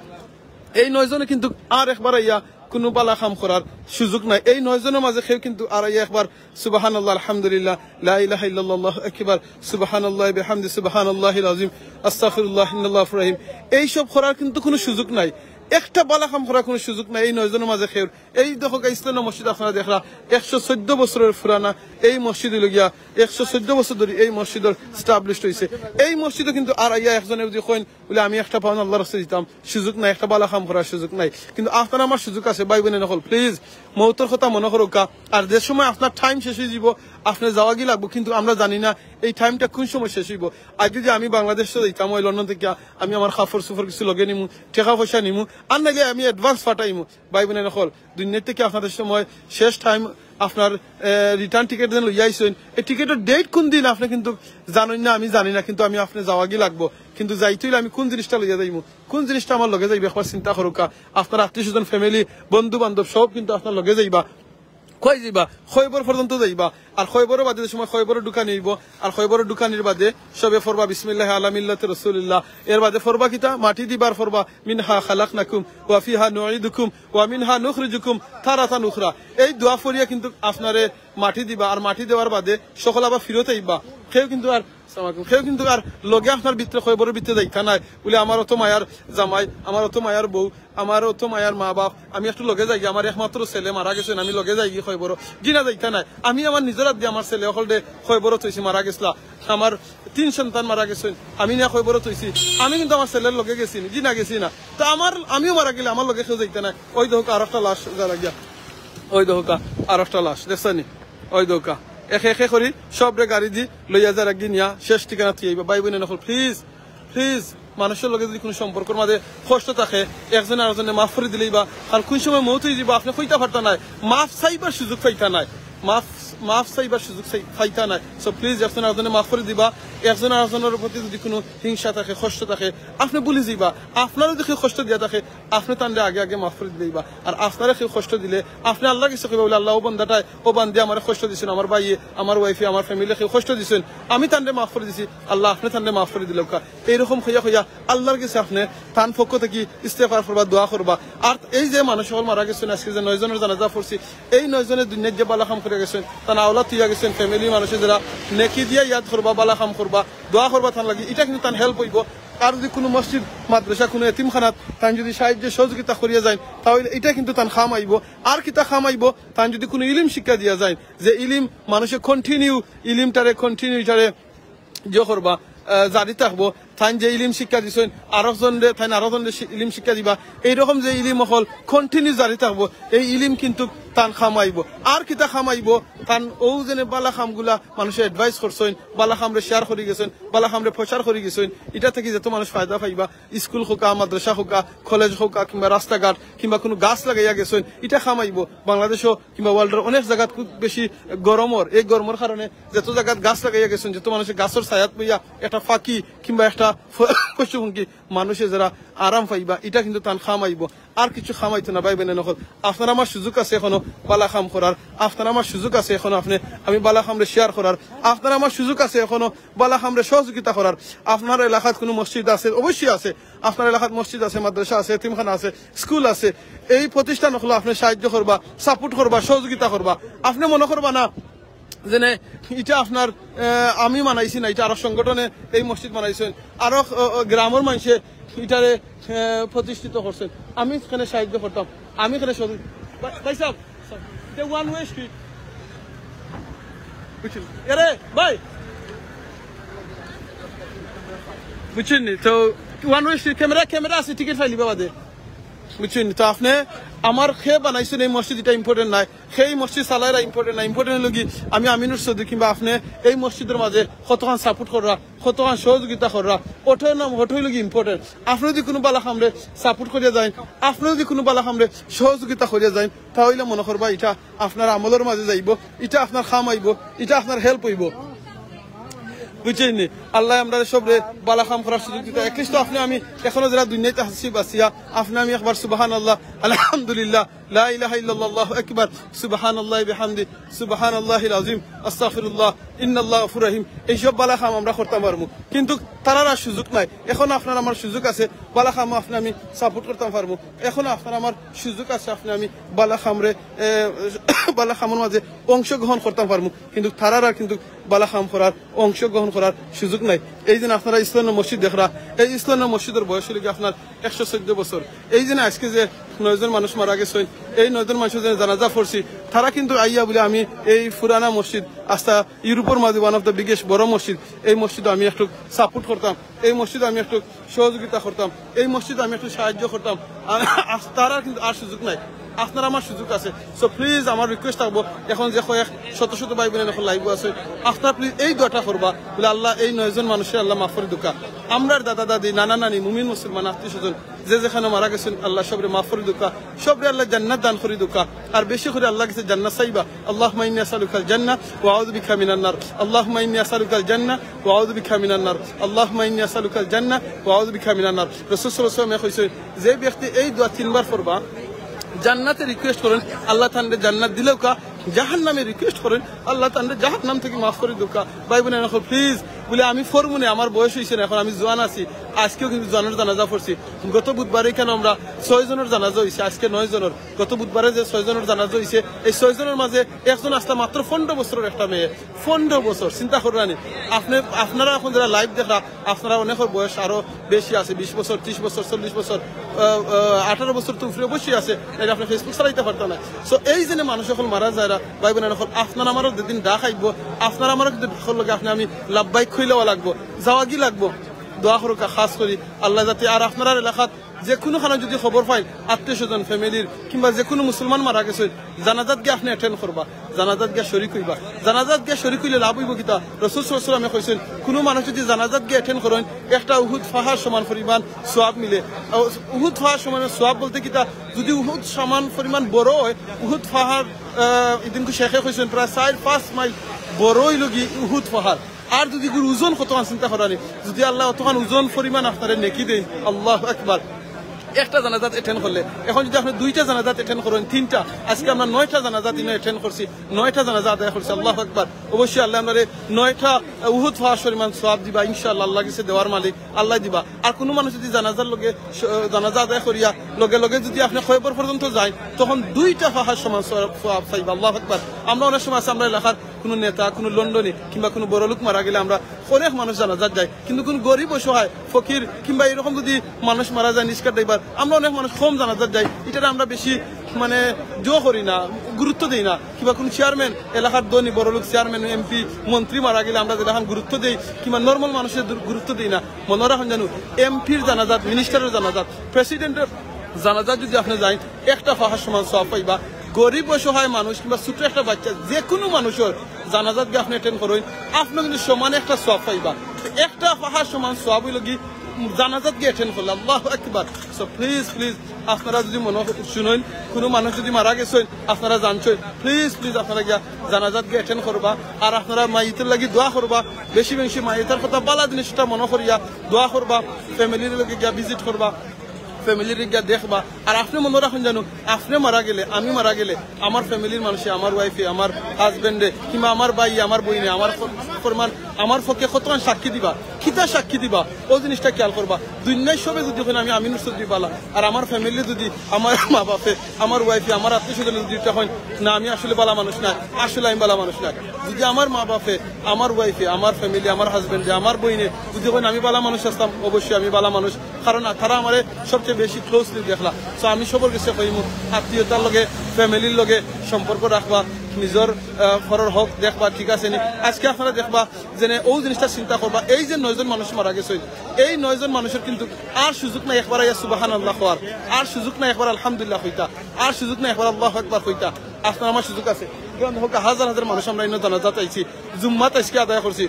এই নয় জনে কিন্তু আর একবার আইয়া কোনো বালা কাম করার সুযোগ নাই। এই নয় জনের মাঝে কেউ কিন্তু আর আইয়া একবার সুবহানাল্লাহ, আলহামদুলিল্লাহ, লা ইলাহা ইল্লাল্লাহু আকবার, সুবহানাল্লাহি বিহামদি, সুবহানাল্লাহিল আযীম, আস্তাগফিরুল্লাহ, ইন্নাল্লাহু গাফুরুর রহিম, এইসব করার কিন্তু কোনো সুযোগ নাই। একটা বালা কাম করার কোনো সুযোগ নাই এই নয় জনের মাঝে কেউর। এই দেখো গা, ইসলাম মসজিদ আপনারা দেখরা, একশো চোদ্দ বছরের পুরানা এই মসজিদ অইলো গিয়া, একশো চোদ্দ বছর ধরি এই মসজিদর established অইছে। এই মসজিদও কিন্তু আর আইয়া একজনে যদি কইন, বলে, "আমি একটা পাউন্ড আল্লাহর রাস্তায় দিতাম", সুযোগ নাই, একটা বালা কাম করার সুযোগ নাই। কিন্তু আপনার আমার সুযোগ আছে, ভাই বোন অকল, please, মউতর কথা মনো করউক্কা। আর যে সময় আপনার time শেষ অইযিবো, আপনে যাওয়াগি লাগবো, কিন্তু আমরা জানি না এই timeটা কোন সময় শেষ অইবো। আর যদি আমি বাংলাদেশো যাইতাম, ওই লন্ডন থাকি, আমি আমার কাপড় চোপড় কিছু লগে নিমু, টেকা পয়সা নিমু, আর নাইলে আমি advance পাঠাইমু। ভাই বোন অকল, দুনিয়া থাকি আপনাদের সময় শেষ time, আপনার, এ, return ticket যেন লইয়া আইছইন, এই ticketর date কোন দিন আপনে কিন্তু জানইন না, আমি জানি না, কিন্তু আমি আপনে যাওয়াগি লাগবো। কিন্তু যাইতে অইলে আমি কোন জিনিসটা লইয়া যাইমু, কোন জিনিসটা আমার লগে যাইবো, একবার চিন্তা করউক্কা। আপনার আত্মীয় স্বজন, family, বন্ধু বান্ধব সব কিন্তু আপনার লগে যাইবা। কই যাইবা? কয়বর পর্যন্ত যাইবা। আর কয়বরর বাদে যে সময় কয়বরর ঢুকানি অইবো, আর কয়বরর ঢুকানির বাদে সবে পড়বা বিসমিল্লাহি আলা মিল্লাতি রাসূলিল্লাহ। এর বাদে পড়বা কিতা? মাটি দিবা আর পড়বা, "মিনহা খালাকনাকুম ওয়া ফিহা নুঈদুকুম ওয়া মিনহা নুখরিজুকুম তারাতান উখরা।" এই দোয়া পড়িয়া কিন্তু আপনারে মাটি দিবা, আর মাটি দেওয়ার বাদে সকল আবার ফিরত আইবা। কেউ কিন্তু আর, আসসালামু আলাইকুম, কেউ কিন্তু আর লগে আপনার ভিতরে, কয়বরর ভিতরে যাইতা নায়, বলে, "আমার অত মায়ার জামাই, আমার অত মায়ার বউ, আমার অত মায়ার মা বাপ, আমি একটু লগে যাইগি, আমার একমাত্র ছেলে মারা গেছইন, আমি লগে যাইগি কয়বরো", জি না, যাইতা নায়। আমি আমার নিজর আত দি আমার ছেলে অকলরে কয়বরো থইছি, মারা গেছলা, আমার তিন সন্তান মারা গেছইন, আমি নিয়া কয়বরো থইছি, আমি কিন্তু আমার ছেলের লগে গেছি নি, জি না, গেছি না। তো আমার, আমিও মারা গেলে আমার লগে কেউ যাইতা নায়। ওই দেখউক্কা আরোটা লাশ যারা গিয়া, ওই দেখউক্কা আরোটা লাশ, দেখছনি? ওই দেখউক্কা একে একে করি সবরে গাড়ি দি লইয়া যারা গি নিয়া শেষ ঠিকানা থুই আইবা। ভাই বোন অকল, please, please, মানুষর লগে যদি কোনো সম্পর্কর মাঝে কষ্ট থাকে, একজনে আরেকজনে মাফ করি দিলেই বা, আর কোন সময় মউত অইযিবো আপনে কইতা পারতা নায়, মাফ চাইবার সুযোগ পাইতা নায়, মাফ, মাফ চাইবার সুযোগ চাই-, পাইতা নায়। So please, একজনে আরেকজনে মাফ করি দিবা। একজনে আরেকজনর প্রতি যদি কোনো হিংসা থাকে, কষ্ট থাকে, আপনে ভুলি যাইবা। আপনারে যদি কেউ কষ্ট দিয়া থাকে, আপনে তানরে আগে আগে মাফ করি দিলেই বা। আর আপনারে কেউ কষ্ট দিলে, আপনে আল্লাহর কাছে কইবা বলে, "আল্লাহ, ও বান্দাটায়, ও বান্দি আমারে কষ্ট দিছইন, আমার ভাইয়ে, আমার wife-এ, আমার family-রে কেউ কষ্ট দিছইন, আমি তানরে মাফ করি দিছি, আল্লাহ, আপনে তানরে মাফ করি দিলাউক্কা।" এইরকম কইয়া কইয়া আল্লাহর কাছে আপনে তান পক্ষ থাকি ইস্তেগফার করবা, দোয়া করবা। আর এই যে মানুষ অকল মারা গেছইন, আজকে যে নয় জনর জানাজা পড়ছি, এই নয় জনে দুনিয়াত যে বালা কাম করিয়া গেছইন, তান আওলাদ থুইয়া গেছইন, family মানুষে যারা নেকি দিয়া ইয়াদ করবা, বালা কাম করবা, দোয়া করবা তান লাগি, ইটা কিন্তু তান help অইবো। আর যদি কোনো মসজিদ, মাদ্রাসা, কোনো এতিমখানাত তান যদি সাহায্য সহযোগিতা করিয়া যাইন, তাহলে ইটা কিন্তু তান কাম আইবো। আর কিতা কাম আইবো? তান যদি কোনো ইলিম শিক্ষা দিয়া যাইন, যে ইলিম মানুষে continue, ইলিমটারে continue, ইটারে ইয়ে করবা, আহ, জারি থাকবো। তান যে ইলিম শিক্ষা দিছইন, আরক জনরে, তান আরক জনরে শি-, ইলিম শিক্ষা দিবা। এইরকম যে ইলিম অকল continue জারি থাকবো, এই ইলিম কিন্তু তান কাম আইবো। আর কিতা কাম আইবো? তান অউ যেনে বালা কামগুলা মানুষে advice করছইন, বালা কামরে share করি গেছইন, বালা কামরে প্রচার করি গেছইন, ইটা থাকি যত মানুষ ফায়দা পাইবা, স্কুল হউক্কা, মাদ্রাসা হউক্কা, college হউক্কা, কিংবা রাস্তাঘাট, কিংবা কোনো গাছ লাগাইয়া গেছইন, ইটা কাম আইবো। বাংলাদেশো কিংবা world-র অনেক জাগাত খুব বেশি গরমর, এই গরমর কারণে যত জাগাত গাছ লাগাইয়া গেছইন, যত মানুষে গাছর ছায়াত বইয়া একটা ফাকি কিংবা একটা পশু পঙ্খী মানুষে যারা আরাম পাইবা, ইটা কিন্তু তান কাম আইবো, আর কিছু কাম আইতো না। ভাই বোন অকল, আপনার আমার সুযোগ আছে এখনো বালা কাম করার, আপনার আমার সুযোগ আছে এখনো আপনি আমি বালা কামরে শেয়ার করার, আপনার আমার সুযোগ আছে এখনো বালা কামরে সহযোগিতা করার। আপনার এলাকাত কোনো মসজিদ আছে, অবশ্যই আছে, আপনার এলাকাত মসজিদ আছে, মাদ্রাসা আছে, এতিমখানা আছে, স্কুল আছে, এই প্রতিষ্ঠান অকল আপনি সাহায্য করবা, সাপোর্ট করবা, সহযোগিতা করবা। আপনি মনে করবা না যেনে ইটা আপনার, আহ, আমি বানাইছি না, ইটা আরো সংগঠনে এই মসজিদ বানাইছেন, আরো, আহ, আহ, গ্রামের মানুষে ইটারে, আহ, প্রতিষ্ঠিত করছেন। আমি এখানে সাহায্য করতাম, আমি এখানে সহযোগি-, ভাই, ভাই সাহেব, এটা ওয়ান ওয়ে স্ট্রিট, বুঝছেন? এরে ভাই, বুঝছেন নি? তো one way street, camera, camera আছে, টিকিট ফাইলিবা বাদে। বুঝছেন? তো আপনি আমার কে বানাইছেন এই মসজিদ, এটা ইম্পর্টেন্ট নাই। সেই মসজিদ চালাইরা ইম্পর্টেন্ট নাই। ইম্পর্টেন্ট হলো কি, আমি আমিনুর চৌধুরী কিংবা আপনি এই মসজিদের মাঝে কতখান সাপোর্ট কররা, কতখান সহযোগিতা কররা, ওটার নাম ওটা হইলো কি ইম্পর্টেন্ট। আপনি যদি কোনো বালা কামরে সাপোর্ট করিয়া যাইন, আপনি যদি কোনো বালা কামরে সহযোগিতা করিয়া যাইন, তাহলে মনে করবা এটা আপনার আমলের মাঝে যাইবো, এটা আপনার কাম আইবো, এটা আপনার হেল্প হইবো। বুঝছেন নি? আল্লাহ আমরা সবরে বালা কাম করার সুযোগ দিতা। অ্যাটলিস্ট তো আপনি আমি এখনো যারা দুনিয়াতে আছি বাঁচিয়া, আপনি আমি একবার সুবহান আল্লাহ, আলহামদুলিল্লাহ, লা ইলাহা ইল্লাল্লাহ, আল্লাহু আকবার, সুবহানাল্লাহি বিহামদি, সুবহানাল্লাহিল আযীম, আস্তাগফিরুল্লাহ, ইন্নাল্লাহা গাফুরুর রহিম, এইসব বালা কাম আমরা করতাম পারমু। কিন্তু তারার আর সুযোগ নাই। এখন আপনার আমার সুযোগ আছে, বালা কাম আপনি আমি সাপোর্ট করতাম পারমু। এখন আপনার আমার সুযোগ আছে, আপনি আমি বালা কামরে, এ, বালা কামর মাঝে অংশগ্রহণ করতাম পারমু। কিন্তু তারার আর কিন্তু বালা কাম করার, অংশগ্রহণ করার সুযোগ নাই। এই যে আপনারা ইসলাম মসজিদ দেখরা, এই ইসলাম মসজিদের বয়স হইল কি আপনার একশো চোদ্দ বছর। এই যে আজকে যে নয়জন মানুষ মারা গেছেন, এই নয়জন মানুষের যে জানাজা পড়ছি, তারা কিন্তু আইয়া বলে আমি এই পুরানা মসজিদ, আস্তা ইউরোপের মাঝে ওয়ান অফ দ্য বিগেস্ট বড় মসজিদ, এই মসজিদ আমি একটু সাপোর্ট করতাম, এই মসজিদ আমি একটু সহযোগিতা করতাম, এই মসজিদ আমি একটু সাহায্য করতাম। আর আজ তারার কিন্তু আর সুযোগ নাই, আপনার আমার সুযোগ আছে। সো প্লিজ আমার রিকোয়েস্ট থাকবো, এখন যে কয়েক শত শত ভাই বোন এখন লাইভও আছে, আপনারা প্লিজ এই দোয়াটা করবা, বলে আল্লাহ এই নয়জন মানুষের আল্লাহ মাফ করি দুকা। আমরার দাদা দাদি, নানা নানি, মুমিন মুসলমান, আত্মীয় স্বজন যে যেখানে মারা গেছেন আল্লাহ সবরে মাফ করি দুকা, সবরে আল্লাহ জান্নাত দান করি দুকা। আর বেশি করে আল্লাহ কাছে জান্নাত চাইবা। আল্লাহুম্মা ইন্নী আসআলুকাল জান্নাহ ওয়া আউযু বিকা মিনান নার। আল্লাহুম্মা ইন্নী আসআলুকাল জান্নাহ ওয়া আউযু বিকা মিনান নার। আল্লাহুম্মা ইন্নী আসআলুকাল জান্নাহ ওয়া আউযু বিকা মিনান নার। রাসূল সাল্লাল্লাহু আলাইহি ওয়াসাল্লামে কইছেন, যে ব্যক্তি এই দোয়া তিনবার পড়বা, জান্নাতে রিকোয়েস্ট করেন, আল্লাহ তানরে জান্নাত দিলেউকা, জাহান্নামে রিকোয়েস্ট করেন, আল্লাহ তানরে জাহান্নাম থেকে মাফ করি দুকা। ভাই বোন এখন প্লিজ বলে আমি ফরমুনে, আমার বয়স হইছে না, এখন আমি জোয়ান আছি, আজকেও কিন্তু জোয়ানের জানাজা পড়ছি। গত বুধবারে কেন আমরা ছয় জনের জানাজা হইছে, আজকে নয় জনের। গত বুধবারে যে ছয় জনের জানাজা হইছে, এই ছয় জনের মাঝে একজন আসলা মাত্র পনেরো বছরের একটা মেয়ে, পনেরো বছর, চিন্তা কররানি। আপনি, আপনারা এখন যারা লাইভ দেখরা, আপনারা অনেকের বয়স আরো বেশি আছে, বিশ বছর, ত্রিশ বছর, চল্লিশ বছর, আহ, আহ, আঠারো বছর তো উপরে অবশ্যই আছে, নাইলে আপনি Facebook চালাইতে পারতেন না। সো এই যে মানুষ এখন মারা যায়রা, ভাই বোন এখন আপনার আমারও যেদিন ডাক আইবো, আপনার আমারও কিন্তু ডাকর লগে আপনি আমি লাভবাহিক হইলেও লাগবো, যাওয়া কি লাগবো, দোয়া করুকা খাস করি আল্লাহ যাতে আর আপনার এলাকাত যে কোনো খানো যদি খবর পাইন, আত্মীয় স্বজন, ফ্যামিলির কিংবা যে কোনো মুসলমান মারা গেছে, জানাজাত গিয়া আপনি অ্যাটেন্ড করবা, জানাজাত গিয়া শরিক হইবা। জানাজাত গিয়া শরিক হইলে লাভ হইব কিতা? রাসূল সাল্লাল্লাহু আলাইহি ওয়াসাল্লামে কইছেন, কোনো মানুষ যদি জানাজাত গিয়া অ্যাটেন্ড করেন, একটা উহুদ পাহাড় সমান পরিমাণ সওয়াব মিলে। আর উহুদ পাহাড় সমান সওয়াব বলতে কিতা? যদি উহুদ সমান পরিমাণ বড় হয়, উহুদ পাহাড়, আহ, ইদিনকু শেখে কইছেন প্রায় চার পাঁচ মাইল বড় হইল কি উহুদ পাহাড়। আর যদি গুরু ওজন কতখান চিন্তা করানি, যদি আল্লাহ অতখান ওজন পরিমাণ আপনারে নেকি দেন, আল্লাহু আকবার। একটা জানাজাত অ্যাটেন্ড করলে, এখন যদি আপনি দুইটা জানাজাত অ্যাটেন্ড করেন, তিনটা, আজকে আমরা নয়টা জানাজাত ইনো অ্যাটেন্ড করছি, নয়টা জানাজা আদায় করছি, আল্লাহু আকবার। অবশ্যই আল্লাহ আমরারে নয়টা উহুদ পাহাড় পরিমাণ সওয়াব দিবা, ইনশাআল্লাহ আল্লাহ গেছে দেওয়ার মালিক আল্লাহ দিবা। আর কোনো মানুষ যদি জানাজার লগে স-, জানাজা আদায় করিয়া লগে লগে যদি আপনি কয়বর পর্যন্ত যায়, তখন দুইটা পাহাড় সমান সওয়াব, সওয়াব পাইবা, আল্লাহু আকবার। আমরা অনেক সময় আছে, আমরা এলাকার কোনো নেতা, কোনো লন্ডনী কিংবা কোনো বড় লোক মারা গেলে আমরা অনেক মানুষ জানাজাত যাই, কিন্তু কোনো গরিব অসহায় ফকির কিংবা এরকম যদি মানুষ মারা যায়, রিক্সা ড্রাইভার, আমরা অনেক মানুষ কম জানাজাত যাই। এটারে আমরা বেশি মানে জো করি না, গুরুত্ব দেই না। কিংবা কোনো চেয়ারম্যান, এলাকার ধনী বড় লোক চেয়ারম্যান, এমপি, মন্ত্রী মারা গেলে আমরা যেরকম গুরুত্ব দেই, কিংবা নর্মাল মানুষের দু-, গুরুত্ব দেই না। মনে রাখুন জানো, এমপির জানাজাত, মিনিস্টারের জানাজাত, প্রেসিডেন্টের জানাজাত যদি আপনি যাই, একটা পাহাড় সমান সওয়াব পাইবা। গরিব অসহায় মানুষ কিংবা ছোট একটা বাচ্চা, যে কোনো মানুষের জানাজাত গিয়ে আপনি অ্যাটেন্ড করইন, আপনি কিন্তু সমানে একটা সওয়াব পাইবা। একটা পাহাড় সমান সওয়াব অইলো গি জানাজাত গিয়া অ্যাটেন্ড করলে। আল্লাহু আকবার। সো প্লিজ, প্লিজ, আপনারা যদি মনো শুনইন, কুনু মানুষ যদি মারা গেছইন, আপনারা জানছইন, প্লিজ, প্লিজ, আপনারা গিয়া জানাজাত গিয়া অ্যাটেন্ড করবা। আর আপনারা মাইতর লাগি দোয়া করবা, বেশি বেশি মাইতর কথা, বালা জিনিসটা মনো করিয়া দোয়া করবা, ফ্যামিলির লগে গিয়া ভিজিট করবা, ফ্যামিলির গিয়া দেখবা। আর আপনে মনো রাখইন জানো, আপনে মারা গেলে, আমি মারা গেলে, আমার ফ্যামিলির মানষে, আমার ওয়াইফে, আমার হাজবেন্ডে, কিংবা আমার ভাইয়ে, আমার বইনে, আমার ফ-, ফরমান, আমার পক্ষে কতখান সাক্ষী দিবা, কিতা সাক্ষী দিবা, অউ জিনিসটা খেয়াল করবা। দুনিয়ার সবে যদি কইন আমি আমিনুর চৌধুরী বালা, আর আমার ফ্যামিলি যদি, আমার মা বাপে, আমার ওয়াইফে, আমার আত্মীয় স্বজনে যদি ইটা কইন না, আমি আসলে বালা মানুষ নায়, আসলে আমি বালা মানুষ নায়। যদি আমার মা বাপে, আমার ওয়াইফে, আমার ফ্যামিলি, আমার হাজবেন্ডে, আমার বইনে যদি কইন আমি বালা মানুষ আছলাম, অবশ্যই আমি বালা মানুষ। কারণ তারা আমারে সবচেয়ে বেশি ক্লোজলি দেখলা। সো আমি সবর গেছে কইমু, আত্মীয়তার লগে, ফ্যামিলির লগে সম্পর্ক রাখবা, নিজর, আহ, ঘরর হক দেখবা, ঠিক আছে নি? আজকে আপনারা দেখবা যে নে, অউ জিনিসটা চিন্তা করবা, এই যে নয়জন মানুষ মারা গেছে, এই নয়জন মানুষর কিন্তু আর সুযোগ নাই একবার আইয়া সুবহানাল্লাহ কওয়ার, আর সুযোগ নাই একবার আলহামদুলিল্লাহ কইতা, আর সুযোগ নাই একবার আল্লাহু আকবার কইতা। আপনার আমার সুযোগ আছে। কারণ দেখউক্কা, হাজার হাজার মানুষ আমরা ইনো জানাজাত আইছি, জুম্মাত আজকে আদায় করছি।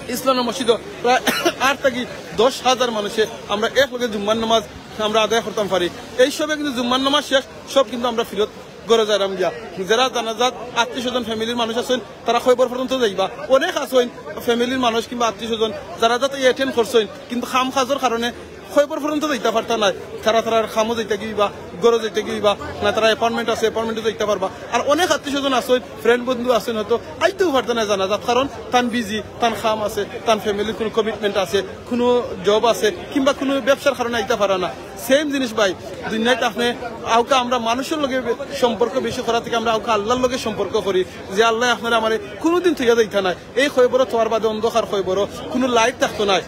ইসলামনগর মসজিদো প্রায় আট থাকি দশ হাজার মানুষে আমরা একলগে জুম্মার নামাজ আমরা আদায় করতাম পারি। এই সবে কিন্তু জুম্মার নামাজ শেষ, সব কিন্তু আমরা ফিরত ঘরো যাইরাম গিয়া। যারা জানাজাত আত্মীয় স্বজন ফ্যামিলির মানুষ আছইন, তারা কয়বর পর্যন্ত যাইবা। অনেক আছইন ফ্যামিলির মানুষ কিংবা আত্মীয় স্বজন জানাজাত অ্যাটেন্ড করছইন, কিন্তু কাম কাজর কারণে কয়বর পর্যন্ত যাইতা পারতা নায়। তারা তারার কামো যাইতা গিয়া অইবা, ঘরো যাইতা গিয়া অইবা, না তারা অ্যাপার্টমেন্ট আছে, অ্যাপার্টমেন্টো যাইতা পারবা। আর অনেক আত্মীয় স্বজন আছইন, ফ্রেন্ড বন্ধু আছইন, হয়তো আইতেও পারতা নায় জানাজাত, কারণ তান বিজি, তান কাম আছে, তান ফ্যামিলির কুনু কমিটমেন্ট আছে, কুনু জব আছে, কিংবা কুনু ব্যবসার কারণে আইতা পারা না। সেম জিনিস ভাই, দুনিয়াত আপনে আউকা আমরা মানুষর লগে সম্পর্ক বেশি করা থাকি আমরা আউকা আল্লাহর লগে সম্পর্ক করি, যে আল্লায় আপনারে আমারে কুনুদিন থইয়া যাইতা নায়। এই কয়বরো থওয়ার বাদে অন্ধকার কয়বরো, কুনু লাইট থাকতো নায়,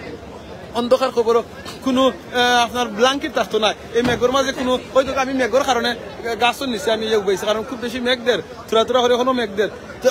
অন্ধকার কয়বরো, কুনু, আহ, আপনার ব্ল্যাঙ্কেট থাকতো নায়। এই মেঘর মাঝে কুনু, ওই দেখো আমি মেঘর কারণে, আহ, গাছর নিচে আমি ইয়ে উবাইছি, কারণ খুব বেশি মেঘ দের, থুড়া থুড়া করে এখনো মেঘ দের। তো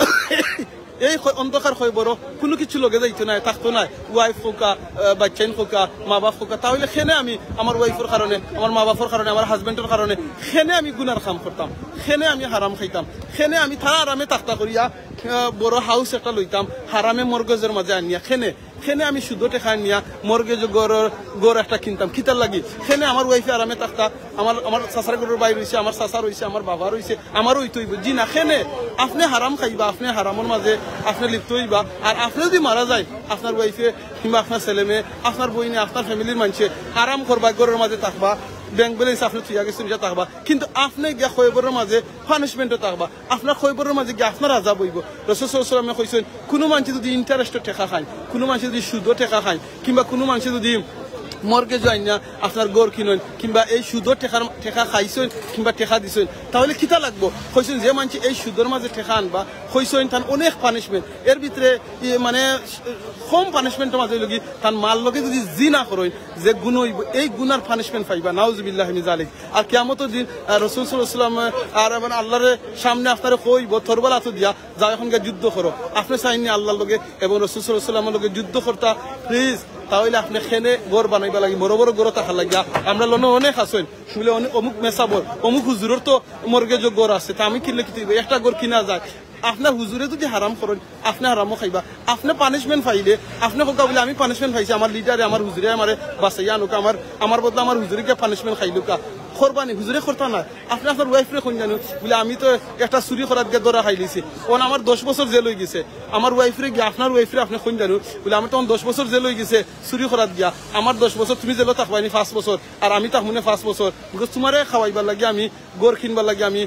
এই ক-, অন্ধকার কয়বরো, কুনু কিছু লগে যাইতো নায়, থাকতো নায়। ওয়াইফ কউক্কা, আহ, বাচ্চাইন কউক্কা, মা বাপ কউক্কা, তাইলে কেনে আমি আমার ওয়াইফর কারণে, আমার মা বাপর কারণে, আমার হাজবেন্ডর কারণে কেনে আমি গুনার কাম করতাম, কেনে আমি হারাম খাইতাম, কেনে আমি তারা আরামে থাকতা করিয়া, আহ, বড় হাউস একটা লইতাম, হারামে মর্গেজর মাঝে আনিয়া, কেনে, কেনে আমি সুদো টেকা আনিয়া মর্গেজো ঘরর, ঘর একটা কিনতাম, কিতার লাগি? কেনে আমার ওয়াইফে আরামে থাকতা, আমার, আমার চাচার ঘরর ভাই রইছে, আমার চাচা রইছে, আমার বাবা রইছে, আমারও অইতো অইবো। জি না, কেনে? আপনে হারাম খাইবা, আপনে হারামর মাঝে আপনে লিপ্ত অইবা। আর আপনে যদি মারা যায়, আপনার ওয়াইফে কিংবা আপনার ছেলে মেয়ে, আপনার বইনে, আপনার ফ্যামিলির মানষে আরাম করবা, ঘরর মাঝে থাকবা, ব্যাংক ব্যালেন্স আপনে থইয়া গেছইন, ইটা থাকবা, কিন্তু আপনে গিয়া কয়বরর মাঝে পানিশমেন্টো থাকবা, আপনার কয়বরর মাঝে গিয়া আপনার আজাব অইবো। রাসূল সাল্লাল্লাহু আলাইহি ওয়াসাল্লামে কইছইন, কুনু মানষে যদি ইন্টারেস্টো টেকা খাইন, কুনু মানষে যদি সুদো টেকা খাইন, কিংবা কুনু মানষে যদি মর্গেজো আইনা আপনার ঘর কিনইন, কিংবা এই সুদর টেকার, টেকা খাইছইন কিংবা টেকা দিছইন, তাইলে কিতা লাগবো? কইছইন, যে মানষে এই সুদর মাঝে টেকা আনবা, কইছইন তান অনেক পানিশমেন্ট। এর ভিতরে ই, মানে, কম পানিশমেন্টর মাঝে অইলো গি, তান মার লগে যদি জিনা করইন, যে গুনা অইবো, এই গুনার পানিশমেন্ট পাইবা, নাউজুবিল্লাহ মিন জালিক। আর কিয়ামতর দিন, আহ, রাসূল সাল্লাল্লাহু আলাইহি ওয়াসাল্লাম, আহ, আর এবং আল্লাহর সামনে আপনারে কইবো, তরবারি আতো দিয়া, যাও এখন গিয়া যুদ্ধ করো। আপনে চাইননি আল্লাহর লগে এবং রাসূল সাল্লাল্লাহু আলাইহি ওয়াসাল্লামর লগে যুদ্ধ করতা, প্লিজ। তাইলে আপনে কেনে ঘর বানাইবা লাগি, বড় বড় ঘর থাকার লাগিয়া। আমরার লগে অনেক আছইন, বুলে অনে-, অমুক মেসাবর, অমুক হুজুরর তো মর্গেজো ঘর আছে, তা আমি কিনলে কিতা অইবো? একটা ঘর কিনা যায়। আপনার হুজুরে যদি হারাম করইন, আপনে হারামও খাইবা। আপনে পানিশমেন্ট পাইলে, আপনে কউক্কা বুলে, "আমি পানিশমেন্ট পাইছি, আমার লিডারে, আমার হুজুরে আমারে বাঁচাইয়া আনউক্কা, আমার, আমার বদলা আমার হুজুরে গিয়া পানিশমেন্ট খাইলউক্কা।" করবানি, হুজুরে করতা নায়। আপনে আপনার ওয়াইফরে কইন জানো, বুলে, "আমি তো একটা চুরি করাত গিয়া ধরা খাইলিছি, অখন আমার দশ বছর জেল অইগেছে।" আমার ওয়াইফরে গিয়া, আপনার ওয়াইফরে আপনে কইন জানো, বুলে, "আমার তো অখন দশ বছর জেল অইগেছে চুরি করাত গিয়া, আমার দশ বছর, তুমি জেলো থাকবায়নি পাঁচ বছর, আর আমি থাকমুনে পাঁচ বছর, because তুমারে খাওয়াইবার লাগি আমি, ঘর কিনবার লাগি আমি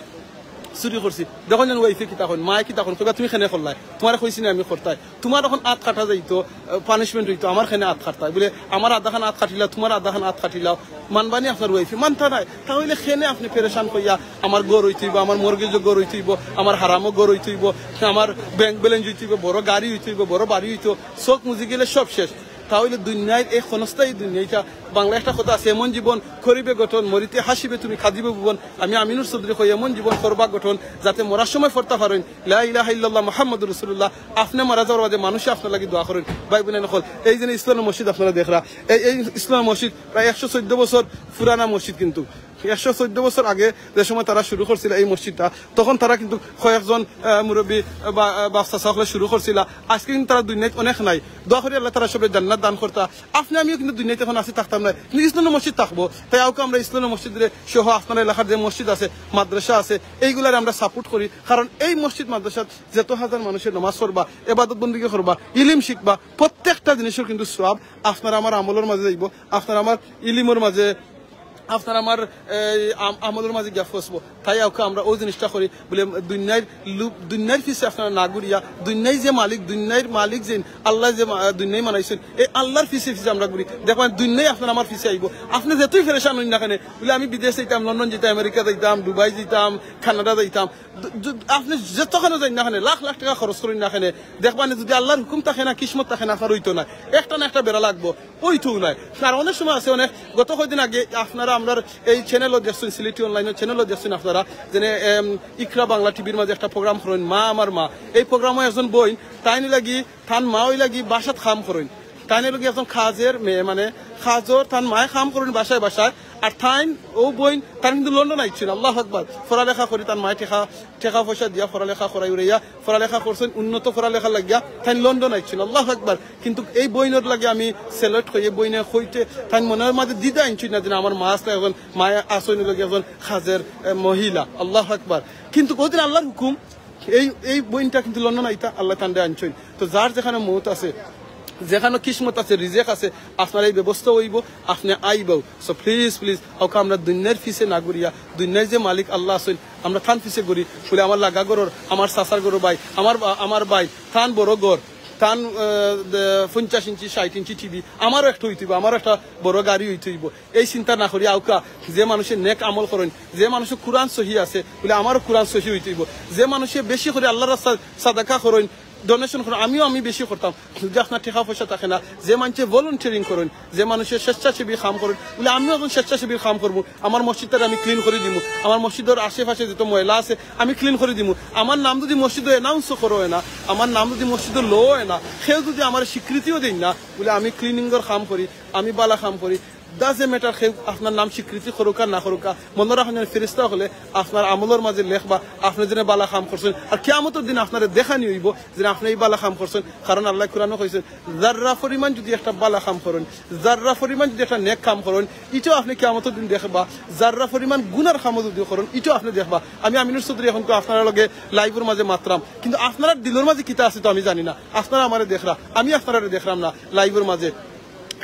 চুরি করছি।" দেখইন যেন ওয়াইফে কিতা কইন, মায়ে কিতা কইন, কইবা, "তুমি কেনে করলায়? তুমারে কইছি না আমি করতায়? তুমার অখন আত কাটা যাইতো, আহ, পানিশমেন্ট অইতো, আমার কেনে আত কাটতায়?" বুলে, "আমার আধাখান আত কাটিলাও, তুমার আধাখান আত কাটিলাও।" মানবানি আপনার ওয়াইফে? মানতা নায়। তাইলে কেনে আপনে পেরেশান কইয়া, "আমার ঘর অইতো অইবো, আমার মর্গেজো ঘর অইতো অইবো, আমার হারামও ঘর অইতো অইবো, আমার ব্যাংক ব্যালেন্স অইতো অইবো, বড় গাড়ি অইতো অইবো, বড় বাড়ি অইতো, চউখ মুজি গেলে সব শেষ।" তাইলে দুনিয়ার এই ক্ষণস্থায়ী দুনিয়াটা, বাংলা একটা কথা আছে, "এমন জীবন করিবে গঠন, মরিতে হাসিবে তুমি, কাঁদিবে ভুবন।" আমি আমিনুর চৌধুরী কই, এমন জীবন করবা গঠন, যাতে মরার সময় পড়তা পারইন, "লা ইলাহা ইল্লাল্লাহ মুহাম্মাদুর রাসূলুল্লাহ।" আপনে মারা যাওয়ার বাদে মানুষে আপনার লাগি দোয়া করইন। ভাই বোন অকল, এই যে ইসলামনগর মসজিদ আপনারা দেখরা, এই, এই ইসলামনগর মসজিদ প্রায় একশো চৌদ্দ বছর পুরানা মসজিদ, কিন্তু একশো চৌদ্দ বছর আগে যে সময় তারা শুরু করছিল এই মসজিদটা, তখন তারা কিন্তু কয়েকজন, আহ, মুরব্বী, আহ, বা, আহ, বাপ চাচা হকলে শুরু করছিল। আজকে কিন্তু তারা দুনিয়াত অনেক নাই। দোয়া করি আল্লাহ তারা সবরে জান্নাত দান করতা। আপনি আমিও কিন্তু দুনিয়াত এখন আছি, থাকতাম না, কিন্তু ইসলামী মসজিদ থাকবো। তাই আউকা আমরা ইসলামী মসজিদরে সহ আপনার এলাকার যে মসজিদ আছে, মাদ্রাসা আছে, এইগুলারে আমরা সাপোর্ট করি। কারণ এই মসজিদ মাদ্রাসাত যত হাজার মানুষের নামাজ পড়বা, এবাদত বন্দিগি করবা, ইলিম শিখবা, প্রত্যেকটা জিনিসের কিন্তু সওয়াব আপনার আমার আমলর মাঝে যাইব, আপনার আমার ইলিমর মাঝে, আপনার আমার এই আম-, আমলর মাঝে গিয়া ফসবো। তাই আউকা আমরা ওই জিনিসটা করি, বলে দুনিয়ার লুপ, দুনিয়ার পিছে আপনারা না ঘুরিয়া, দুনিয়ার যে মালিক, দুনিয়ার মালিক যেন আল্লাহ যে মা-, দুনিয়ায় বানাইছেন, এই আল্লাহর পিছে পিছে আমরা ঘুরি। দেখবেন দুনিয়ায় আপনার আমার পিছে আইব। আপনি যতই ফেরেশান হইন না কেন, বলে আমি বিদেশ যাইতাম, লন্ডন যাইতাম, আমেরিকা যাইতাম, দুবাই যাইতাম, কানাডা যাইতাম, দু-, দু-, আপনি যতখানে যাইন না কেন, লাখ লাখ টাকা খরচ করইন না কেন, দেখবেন যদি আল্লাহর হুকুম থাকে না, কিসমত থাকে না, আপনার হইতো না, একটা না একটা বেড়া লাগবো। ওই তো নাই। আর অনেক সময় আছে, অনেক গত কয়দিন আগে আপনারা আমরার এই চ্যানেলও দেখছেন, সিলেটি অনলাইনের চ্যানেলও দেখছেন আপনারা, যেন, এম, ইকরা বাংলা টিভির মাঝে একটা প্রোগ্রাম করেন, মা আমার মা। এই প্রোগ্রামও একজন বইন, তাইন লাগি, তান মা ওই লাগি বাসাত কাম করেন, তাইন লাগি একজন কাজের মেয়ে, মানে কাজর, তান মায়ে কাম করেন বাসায় বাসায়। আর তাইন ও বইন, তাইন কিন্তু লন্ডন আইছেন, আল্লাহু আকবার, পড়ালেখা করি, তান মায়ে টেকা, টেকা পয়সা দিয়া পড়ালেখা করাই উড়াইয়া পড়ালেখা করছেন, উন্নত পড়ালেখা লাগিয়া তাইন লন্ডন আইছেন, আল্লাহু আকবার। কিন্তু এই বইনর লাগি আমি স্যালুট করি, এই বইনে কইতে তাইন মনের মাঝে দ্বিধা আনছইন না যে আমার মা আসলে এখন মায়া আসইন লাগি একজন কাজের, এ, মহিলা, আল্লাহু আকবার। কিন্তু কদিন আল্লাহর হুকুম, এই, এই বইনটা কিন্তু লন্ডন আইতা, আল্লাহ তানরে আনছইন। তো যার যেখানে মৌত আছে, যেখানে কিসমত আছে, রিজেক আছে, আপনার এই ব্যবস্থা হইব, আপনি আইবও। So please, please, ওকে আমরা দুনিয়ার পিছে না ঘুরিয়া, দুনিয়ার যে মালিক আল্লাহ আছেন, আমরা তান পিছে ঘুরি। বলে আমার লাগা ঘরর, আমার চাচার ঘরর ভাই, আমার বা-, আমার ভাই, তান বড় ঘর, তান, আহ, দে-, পঞ্চাশ ইঞ্চি, ষাট ইঞ্চি টিভি, আমারও একটা হইতে হইব, আমারও একটা বড় গাড়ি হইতে হইব। এই চিন্তা না করি আউকা, যে মানুষে নেক আমল করেন, যে মানুষের কোরআন সহি আছে, বলে আমারও কোরআন সহি হইতে হইব। যে মানুষে বেশি করে আল্লাহর রাস্তায় সাদাকা করেন, ডোনেশন করেন, আমিও আমি বেশি করতাম। যদি আপনার টেকা পয়সা থাকে না, যে মানুষে ভলেন্টিয়ারিং করেন, যে মানুষে স্বেচ্ছাসেবী কাম করেন, বলে আমিও এখন স্বেচ্ছাসেবীর কাম করবো। আমার মসজিদটা আমি ক্লিন করে দিমু, আমার মসজিদের আশেপাশে যত ময়লা আছে আমি ক্লিন করে দিমু। আমার নাম যদি মসজিদে অ্যানাউন্সও করো হয় না, আমার নাম যদি মসজিদে লো হয় না, কেউ যদি আমার স্বীকৃতিও দেন না, বলে আমি ক্লিনিংয়ের কাম করি, আমি বালা কাম করি, ডাজে ম্যাটার কেউ আপনার নাম স্বীকৃতি করুকা না করুকা, মনে রাখেন যেন ফেরেশতা হলে আপনার আমলর মাঝে লেখবা, আপনি যেন বালা কাম করছেন। আর কিয়ামতের দিন আপনারে দেখানি হইব যে আপনি এই বালা কাম করছেন, কারণ আল্লাহ কোরআনও কইছেন, জাররা পরিমাণ যদি একটা বালা কাম করেন, জাররা পরিমাণ যদি একটা নেক কাম করেন, ইটাও আপনি কিয়ামতের দিন দেখবা। জাররা পরিমাণ গুনার কামও যদি করেন, ইটাও আপনি দেখবা। আমি আমিনুর চৌধুরী এখন তো আপনার লগে লাইভের মাঝে মাতরাম, কিন্তু আপনার দিলর মাঝে কিতা আছে তো আমি জানি না। আপনারা আমারে দেখরা, আমি আপনারে দেখরাম না লাইভের মাঝে,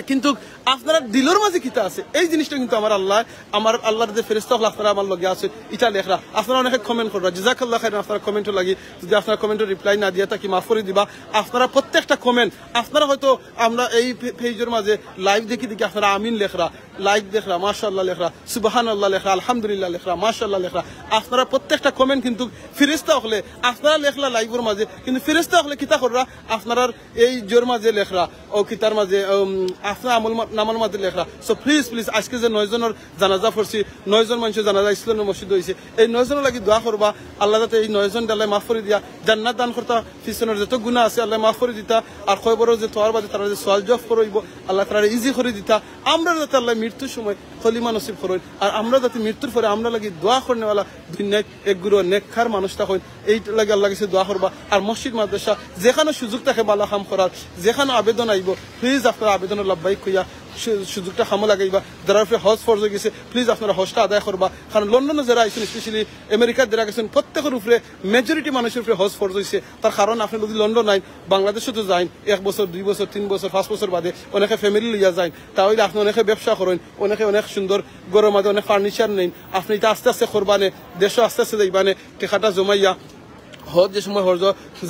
কিন্তু আপনার দিলর মাঝে কিতা আছে, এই জিনিসটা কিন্তু আমার আল্লাহ, আমার আল্লাহর যে ফেরেশতা হকল আপনারা আমার লগে আছে, ইটা লেখরা। আপনারা অনেকে কমেন্ট কররা, জাযাকাল্লাহ খাইরান, আপনারা কমেন্টও লাগি, যদি আপনারা কমেন্টও রিপ্লাই না দিয়া থাকি মাফ করে দিবা। আপনারা প্রত্যেকটা কমেন্ট, আপনারা হয়তো আমরা এই পে-, পেজের মাঝে লাইভ দেখি দেখি আপনারা আমিন লেখরা, লাইক দেখরা, মাশাআল্লাহ লেখরা, সুবহানাল্লাহ লেখরা, আলহামদুলিল্লাহ লেখরা, মাশাআল্লাহ লেখরা। আপনারা প্রত্যেকটা কমেন্ট কিন্তু ফেরেশতা হকলে আপনারা লেখলা লাইভের মাঝে, কিন্তু ফেরেশতা হকলে কিতা কররা, আপনারার এই জোর মাঝে লেখরা, ও কিতার মাঝে, উম, আপনার আমল মা-, নামার মাঝে লেখরা। So please, please, আজকে যে নয় জনের জানাজা পড়ছি, নয় জন মানুষের জানাজা ইসলামের মসজিদ হইছে, এই নয় জনের লাগি দোয়া করবা, আল্লাহ যাতে এই নয় জন আল্লাহ মাফ করে দিয়া জান্নাত দান করতা, পিছনের যত গুনাহ আছে আল্লাহ মাফ করে দিতা, আর কবরর যে তোয়ার বাদে তারা যে সওয়াল জবাব করইব, আল্লাহ তারা ইজি করে দিতা। আমরা যাতে আল্লাহ মৃত্যুর সময় কলিমা নসিব করইন, আর আমরা যাতে মৃত্যুর পরে আমরা লাগি দোয়া করনেওয়ালা দুনিয়াত এক গুরু নেককার মানুষ থাকইন, এই লাগি আল্লাহর কাছে দোয়া করবা। আর মসজিদ মাদ্রাসা যেখানো সুযোগ থাকে বালা কাম করার, যেখানো আবেদন আইব, প্লিজ আপনারা আবেদন লাব্বাইক কইয়া সু-, সুযোগটা কামো লাগাইবা। যারার উপরে হজ ফরজ হয়ে গেছে, প্লিজ আপনারা হজটা আদায় করবা। কারণ লন্ডনে যারা আইছেন, স্পেশালি আমেরিকার যারা গেছেন, প্রত্যেকের উপরে, মেজরিটি মানুষের উপরে হজ ফরজ হইছে। তার কারণ আপনি যদি লন্ডন আইন, বাংলাদেশে তো যাইন এক বছর, দুই বছর, তিন বছর, পাঁচ বছর বাদে অনেকে ফ্যামিলি লইয়া যাইন, তাহলে আপনি অনেকে ব্যবসা করেন, অনেকে অনেক সুন্দর ঘরর মাঝে অনেক ফার্নিচার নেন, আপনি এটা আস্তে আস্তে করবানে, দেশও আস্তে আস্তে যাইবানে, টেকাটা জমাইয়া হজ যে সময় হজ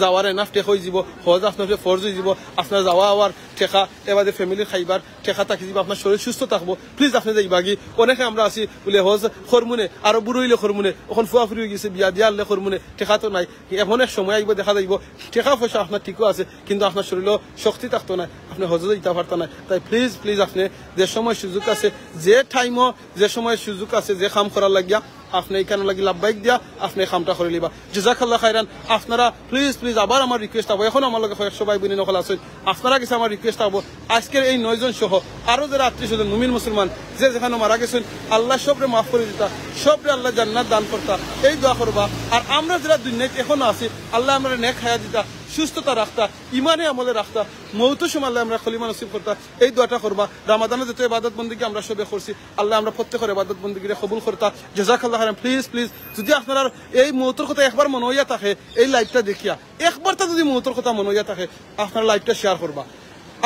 যাওয়ার এনাফ টেকা হয়ে যাব, হজ আপনার ফরজ হয়ে যাব, আপনার যাওয়া আওয়ার টেকা, এবারে ফ্যামিলি খাইবার টেকা থাকি যাব, আপনার শরীর সুস্থ থাকবো, প্লিজ আপনি যাইবাগি। অনেকে আমরা আছি বলে হজ করমুনে, আরো বুড়ো হইলে করমুনে, এখন ফুয়া ফুরি হয়ে গেছে, বিয়া দিয়া আনলে করমুনে, টেকা তো নাই। এমন এক সময় আইব, দেখা যাইব টেকা পয়সা আপনার ঠিকও আছে, কিন্তু আপনার শরীরও শক্তি থাকতো না, আপনি হজও দিতে পারতা না। তাই প্লিজ, প্লিজ আপনি যে সময় সুযোগ আছে, যে টাইমও যে সময় সুযোগ আছে, যে কাম করার লাগিয়া আপনে ইখানো লাগি লাব্বাইক দিয়া আপনে কামটা করি লিবা। জাযাকাল্লাহ খাইরান। আপনারা please, please, আবার আমার request থাকবো, এখন আমার লগে কয়েকশো ভাই বইন অকল আছইন, আপনারা গেছে আমার request থাকবো, আজকের এই নয়জন সহ আরো যারা আত্মীয় স্বজন মুমিন মুসলমান যে যেখানো মারা গেছইন, আল্লায় সবরে মাফ করি দিতা, সবরে আল্লায় জান্নাত দান করতা, এই দোয়া করবা। আর আমরা যারা দুনিয়াত এখনো আছি, আল্লায় আমরারে নেক হায়াত দিতা, সুস্থতা রাখতা, ইমানে আমলে রাখতা, মউতর সময় আল্লায় আমরারে কলিমা নসিব করতা, এই দোয়াটা করবা। রমাদানো যত ইবাদত বন্দেগি আমরা সবে করছি, আল্লায় আমরার প্রত্যেকর ইবাদত বন্দেগিরে কবুল করতা। জাযাকাল্লাহ খাইরান। Please, please, যদি আপনারার এই মউতর কথা একবার মনো অইয়া থাকে, এই live টা দেখিয়া একবারতা যদি মউতর কথা মনো অইয়া থাকে, আপনারা live টা share করবা,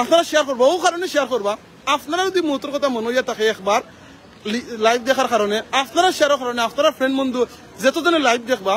আপনারা share করবা, অউ কারণে share করবা, আপনারা যদি মউতর কথা মনো অইয়া থাকে একবার লি-, live দেখার কারণে, আপনারা share র কারণে, আপনারা friend বন্ধু যতজনে live দেখবা,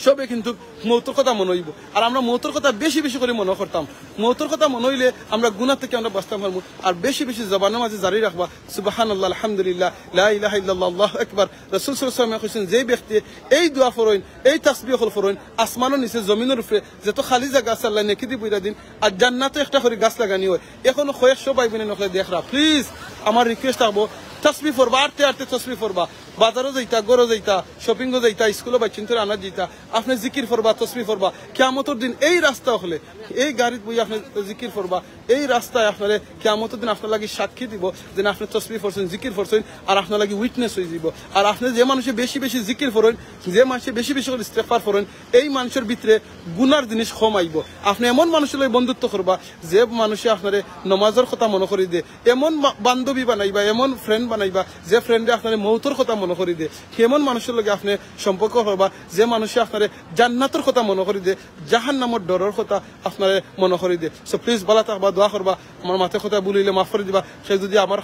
সবে কিন্তু মউতর কথা মনো অইবো। আর আমরা মউতর কথা বেশি বেশি করি মনো করতাম। মউতর কথা মনো অইলে আমরা গুনা থাকি আমরা বাঁচতাম পারমু। আর বেশি বেশি জবানর মাঝে জারি রাখবা, সুবহানাল্লাহ, আলহামদুলিল্লাহ, লা ইলাহা ইল্লাল্লাহ, আল্লাহু আকবার। রাসূল সাল্লাল্লাহু আলাইহি ওয়াসাল্লামে কইছইন, যেই ব্যক্তি এই দোয়া পড়ইন, এই তাসবিহ অকল পড়ইন, আসমানর নিচে, জমিনর উপরে যত খালি জাগা আছে আল্লায় নেকি দি ভরিয়া দিন। আর জান্নাতো একটা করি গাছ লাগানি অয়। এখনো কয়েকশো ভাই বইন অকলে দেখরা, please, আমার request থাকবো, তাসবিহ পড়বা, আটতে আটতে তাসবিহ পড়বা, বাজারো যাইতা, ঘরো যাইতা, shopping ও যাইতা, স্কুলো বাইচ্চাইন্তরে আনাত যাইতা, আপনে জিকির পড়বা, তাসবিহ পড়বা। কিয়ামতর দিন এই রাস্তা অকলে, এই গাড়িত বইয়া আপনে জিকির পড়বা, এই রাস্তায় আপনারে কিয়ামতর দিন আপনার লাগি সাক্ষী দিবো যে আপনে তাসবিহ পড়ছইন, জিকির পড়ছইন, আর আপনার লাগি witness অইযিবো। আর আপনে যে মানষে বেশি বেশি জিকির পড়ইন, যে মানষে বেশি বেশি করি ইস্তেগফার পড়ইন, এই মানষর ভিতরে গুনার জিনিস কম আইবো। আপনে এমন মানষর লগে বন্ধুত্ব করবা, যে মানষে আপনারে নমাজর কথা মনো করি দে, এমন মা-, বান্ধবী বানাইবা, এমন friend বানাইবা, যে friend এ আপনারে মউতর কথা মনো করি দে। এমন মানষর লগে আপনে সম্পর্ক করবা, যে মানষে আপনারে জান্নাতর কথা মনো করি দে, জাহান্নামর ডরর কথা আপনারে মনো করি দে। So please, ভালা থাকবা, দোয়া করবা। আমার মাতে কথা ভুল অইলে মাফ করি দিবা। সে যদি আমার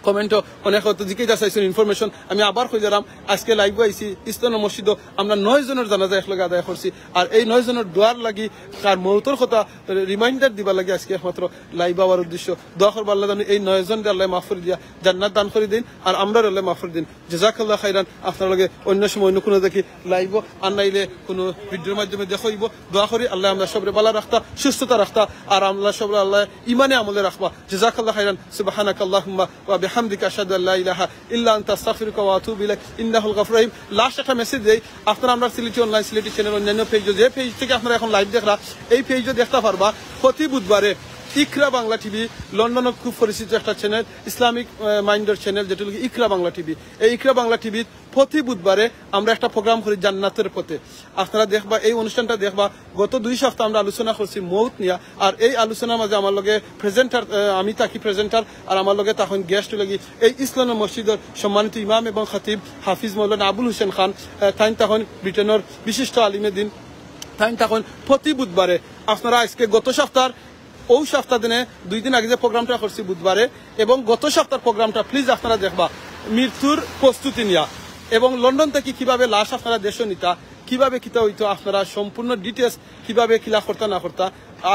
comment ও অনেক হয়তো জিকাইতা চাইছইন information, আমি আবার কই দিলাম, আজকে live ও আইছি, ইসলাম মসজিদো আমরা নয় জনর জানাজা একলগে আদায় করছি। আর এই নয় জনর দোয়ার লাগি আর মউতর কথা reminder দিবার লাগি আজকে একমাত্র live আওয়ার উদ্দেশ্য। দোয়া করবা আল্লায় জানি এই নয় জনরে আল্লায় মাফ করি দিয়া জান্নাত দান করি দিন, আর আমরারে আল্লায় মাফ করি দিন। জাযাকাল্লাহ খাইরান। আপনার লগে অন্য সময় অন্য কোনো দেখি live ও, আর নাইলে কোনো video র মাধ্যমে দেখা অইবো। দোয়া করি আল্লায় আমরা সবরে ভালা রাখতা, সুস্থতা রাখতা, আর আমরা সবরে আল্লায় ইমানে আমলে রাখবা। জাযাকাল্লাহ খাইরান। সুবহানাকাল্লাহুম্মা ওয়া বিহামদিকা, আশহাদু আল্লা ইলাহা ইল্লা আনতা, আস্তাগফিরুকা ওয়া আতুবু ইলাইক। ইন্নাকাল গাফুরুর রহিম। Last একটা message দেই, আপনারা আমরার সিলেটি online, সিলেটি channel, অন্যান্য page ও, যে page থাকি আপনারা এখন live দেখরা, এই page ও দেখতা পারবা প্রতি বুধবারে ইকরা বাংলা টিভি, লন্ডনর খুব পরিচিত একটা channel, Islamic, আহ, mind র channel, যেটা অইলো ইকরা বাংলা টিভি। এই ইকরা বাংলা টিভিত প্রতি বুধবারে আমরা একটা program করি জান্নাতের পথে। আপনারা দেখবা, এই অনুষ্ঠানটা দেখবা, গত দুই সপ্তাহ আমরা আলোচনা করছি মউত নিয়া। আর এই আলোচনার মাঝে আমার লগে presenter, আহ, আমি থাকি presenter, আর আমার লগে তখন guest অইলা গি এই ইসলাম মসজিদর সম্মানিত ইমাম এবং খতিব হাফিজ মৌলানা আবুল হোসেন খান, আহ, তাইন তখন ব্রিটেনর বিশিষ্ট আলিমে দিন, তাইন তখন প্রতি বুধবারে আপনারা আজকে গত সপ্তাহর অউ সপ্তাহ দিনে দুই দিন আগে যে program টা করছি বুধবারে এবং গত সপ্তাহর program টা please আপনারা দেখবা মৃত্যুর প্রস্তুতি নিয়া এবং লন্ডন থাকি কিভাবে লাশ আপনারা দেশো নিতা, কিভাবে কিতা অইতো আপনারা সম্পূর্ণ details কিভাবে কিলা করতা না করতা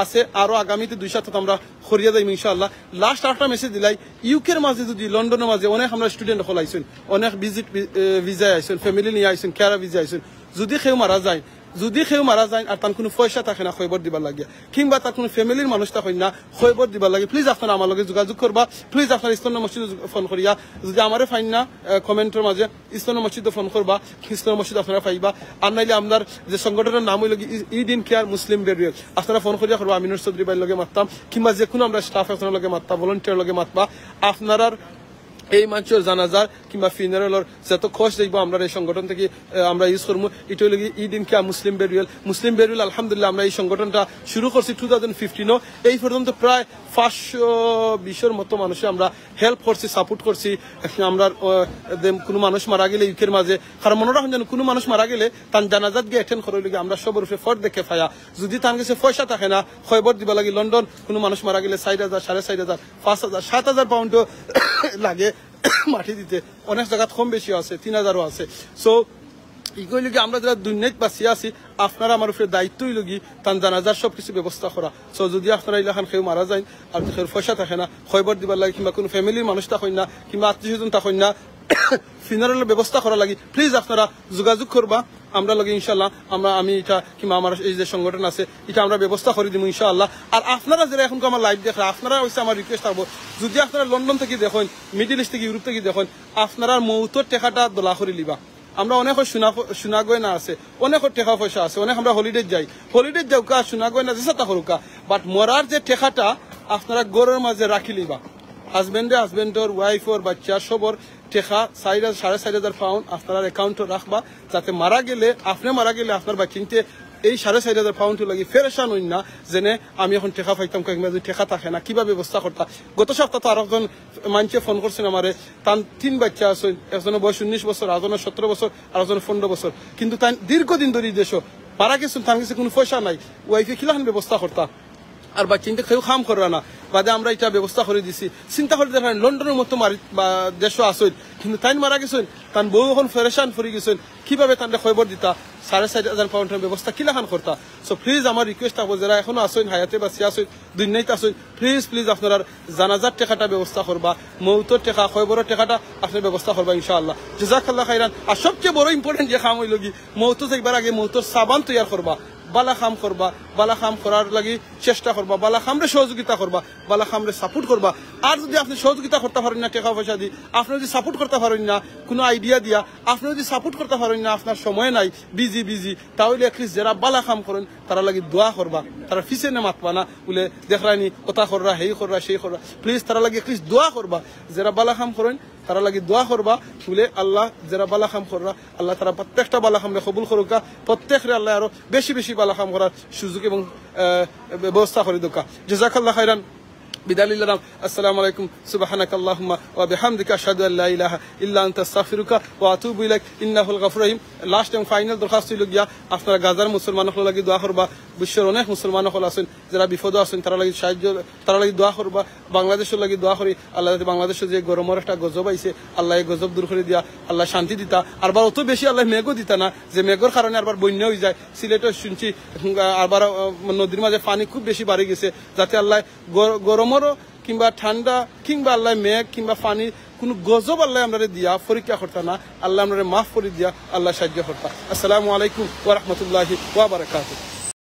আছে। আরো আগামীতে দুই সপ্তাহ আমরা করিয়া যাইমু ইনশাআল্লাহ। Last আরেকটা message দিলাই, UK র মাঝে যদি লন্ডনর মাঝে অনেক আমরার student অকল আইছইন, অনেক visit, আহ, visa আইছইন, family নিয়া আইছইন, care visa আইছইন, যদি কেউ মারা যায়, যদি কেউ মারা যায় আর তান কুনু পয়সা থাকে না কবর দিবার লাগিয়া, কিংবা তার কুনু family র মানুষ থাকইন না কবর দিবার লাগি, please আপনারা আমার লগে যোগাযোগ করবা। Please আপনারা ইসলাম মসজিদো ফোন করিয়া, যদি আমারে পাইন না, আহ, comment র মাঝে ইসলাম মসজিদো ফোন করবা, ইসলাম মসজিদ আপনারা পাইবা। আর নাইলে আমরার যে সংগঠনর নাম অইলো গি ই-, Eid in Care Muslim Burial, আপনারা ফোন করিয়া করবা, আমিনুর চৌধুরী ভাইর লগে মাততাম, কিংবা যে কুনু আমরার staff একজনর লগে মাততাম, volunteer লগে মাতবা। আপনারার এই মানষর জানাজার কিংবা funeral র যত cost যাইবো আমরার এই সংগঠন থাকি, আহ, আমরা use করমু। ইটা অইলো গি Eid in Care Muslim Burial। Muslim Burial আলহামদুলিল্লাহ আমরা এই সংগঠনটা শুরু করছি two thousand fifteen ও। এই পর্যন্ত প্রায় পাঁচশো বিশর মতো মানুষে আমরা help করছি, support করছি। আমরা, আহ, যে কুনু মানুষ মারা গেলে UK র মাঝে, কারণ মনো রাখইন যেন কুনু মানুষ মারা গেলে তান জানাজাত গিয়া attend করা অইলো গি আমরা সবর উপরে ফরদে কেফায়া। যদি তান গেছে পয়সা থাকে না কবর দিবার লাগি, লন্ডন কুনু মানুষ মারা গেলে চাইর হাজার, সাড়ে চাইর হাজার, পাঁচ হাজার, সাত হাজার pound ও লাগে মাটি দিতে। অনেক জাগাত কম বেশি আছে, তিন হাজারও আছে। So, ই কইলো গি আমরা যারা দুনিয়াত বাঁচিয়া আছি, আপনারা আমার উপরে দায়িত্ব অইলো গি তান জানাজার সব কিছু ব্যবস্থা করা। So, যদি আপনারা ইলাখান কেউ মারা যাইন আর কেউর পয়সা থাকে না কবর দিবার লাগি, কিংবা কুনু family র মানুষ থাকইন না, কিংবা আত্মীয় স্বজন থাকইন না, funeral র ব্যবস্থা করার লাগি, please আপনারা যোগাযোগ করবা আমরার লগে ইনশাআল্লাহ। আমরা, আমি ইটা কিংবা আমার এই যে সংগঠন আছে, ইটা আমরা ব্যবস্থা করি দিমু ইনশাআল্লাহ। আর আপনারা যারা এখন আমার live দেখরা, আপনারা অইছে আমার request থাকবো, যদি আপনারা লন্ডন থাকি দেখইন, Middle East থাকি, Europe থাকি দেখইন, আপনারার মউতর টেকাটা দলা করি লিবা। আমরা অনেক সোনা, সোনা গয়না আছে, অনেক টেকা পয়সা আছে, অনেক আমরা হলিডে যাই, হলিডে যাউক্কা, সোনা গয়না যেতা করউক্কা, বাট মরার যে টেকাটা আপনারা ঘরর মাঝে রাখিলিবা, হাজবেন্ডে হাজবেন্ডর, ওয়াইফর, বাচ্চা সবর টেকা চাইর হাজার, সাড়ে চাইর হাজার পাউন্ড আপনারার অ্যাকাউন্টো রাখবা, যাতে মারা গেলে, আপনে মারা গেলে আপনার বাচ্চাইন্তে এই সাড়ে চাইর হাজার পাউন্ডর লাগি পেরেশান অইন না, যেনে আমি এখন টেকা পাইতাম, কয়েক মাস টেকা থাকে না, কিবা ব্যবস্থা করতা। গত সপ্তাহ তো আরকজন মানষে ফোন করছইন আমারে, তান তিন বাচ্চা আছইন, একজনর বয়স উনিশ বছর, আরকজনর সতেরো বছর, আরকজনর পনেরো বছর, কিন্তু তাইন দীর্ঘদিন ধরি দেশো, মারা গেছইন, তান গেছে কুনু পয়সা নাই, ওয়াইফে কিলাখান ব্যবস্থা করতা। আর বাচ্চাইন্তে কেউ কাম কররা না, বাদে আমরা ইটা ব্যবস্থা করি দিছি। চিন্তা করি দেখইন, লন্ডনর মতো মারি বা দেশো আছইন, কিন্তু তাইন মারা গেছইন, তান বউ এখন পেরেশান পড়ি গেছইন, কিভাবে তানরে কবর দিতা, সাড়ে চাইর হাজার পাউন্ডর ব্যবস্থা কিলাখান করতা। So please আমার রিকোয়েস্ট থাকবো, যেরা এখনো আছইন, হায়াতে বাঁচিয়া আছইন, দুনিয়াত আছইন, প্লিজ প্লিজ আপনারার জানাজার টেকাটা ব্যবস্থা করবা, মৌতর টেকা, কবরর টেকাটা আপনারা ব্যবস্থা করবা ইনশাআল্লাহ। জাযাকাল্লাহ খাইরান। আর সবচেয়ে বড় ইম্পর্টেন্ট যে কাম অইলো গি, মৌতো যাইবার আগে মৌতর সাবান তৈয়ার করবা, বালা কাম করবা, বালা কাম করার লাগি চেষ্টা করবা, বালা কামরে সহযোগিতা করবা, বালা কামরে সাপোর্ট করবা। আর যদি আপনে সহযোগিতা করতা পারইন না টেকা পয়সা দি, আপনে যদি সাপোর্ট করতা পারইন না কুনু আইডিয়া দিয়া, আপনে যদি সাপোর্ট করতা পারইন না, আপনার সময় নাই, বিজি বিজি, তাইলে অ্যাটলিস্ট যেরা বালা কাম করইন তারার লাগি দোয়া করবা, তারার পিছনে মাতবা না, বুলে দেখরায়নি অতা কররা, হেই কররা, সেই কররা, প্লিজ তারার লাগি অ্যাটলিস্ট দোয়া করবা। যেরা বালা কাম করইন তারার লাগি দোয়া করবা, বুলে আল্লাহ যেরা বালা কাম কররা, আল্লাহ তারা প্রত্যেকটা বালা কামরে কবুল করউক্কা, প্রত্যেকরে আল্লাহ আরো বেশি বেশি বালা কাম করার সুযোগ এবং, আহ, ব্যবস্থা করি দেউক্কা। জাযাকাল্লাহ খাইরান। বিদায় নিলাম। আসসালামু আলাইকুম। সুবহানাকাল্লাহুম্মা ওয়া বিহামদিকা, আশহাদু আল্লা ইলাহা ইল্লা আনতা, আস্তাগফিরুকা ওয়া আতুবু ইলাইক। ইন্নাহুল গাফুর রহিম। লাস্ট এবং ফাইনাল দরখাস্ত অইলো গিয়া, আপনারা গাজার মুসলমান অকলর লাগি দোয়া করবা, বিশ্বের অনেক মুসলমান অকল আছইন, যেরা বিপদো আছইন, তারার লাগি সাহায্য, তারার লাগি দোয়া করবা। বাংলাদেশর লাগি দোয়া করি, আল্লাহ যাতে বাংলাদেশো যে গরমর একটা গজব আইছে, আল্লাহ এই গজব দূর করি দিয়া আল্লাহ শান্তি দিতা, আরবার অত বেশি আল্লাহ মেঘও দিতা না, যে মেঘর কারণে আরবার বন্যা অইযায়। সিলেটো শুনছি, উম, আরবার, আহ, নদীর মাঝে পানি খুব বেশি বাড়ি গেছে, যাতে আল্লাহ গর-, গরমরও কিংবা ঠান্ডা কিংবা আল্লাহ মেঘ কিংবা পানি, কুনু গজব আল্লাহ আমরারে দিয়া পরীক্ষা করতা না, আল্লাহ আমরারে মাফ করি দিয়া আল্লাহ সাহায্য করতা। আসসালামু আলাইকুম ওয়া রাহমাতুল্লাহি ওয়া বারাকাতুহু।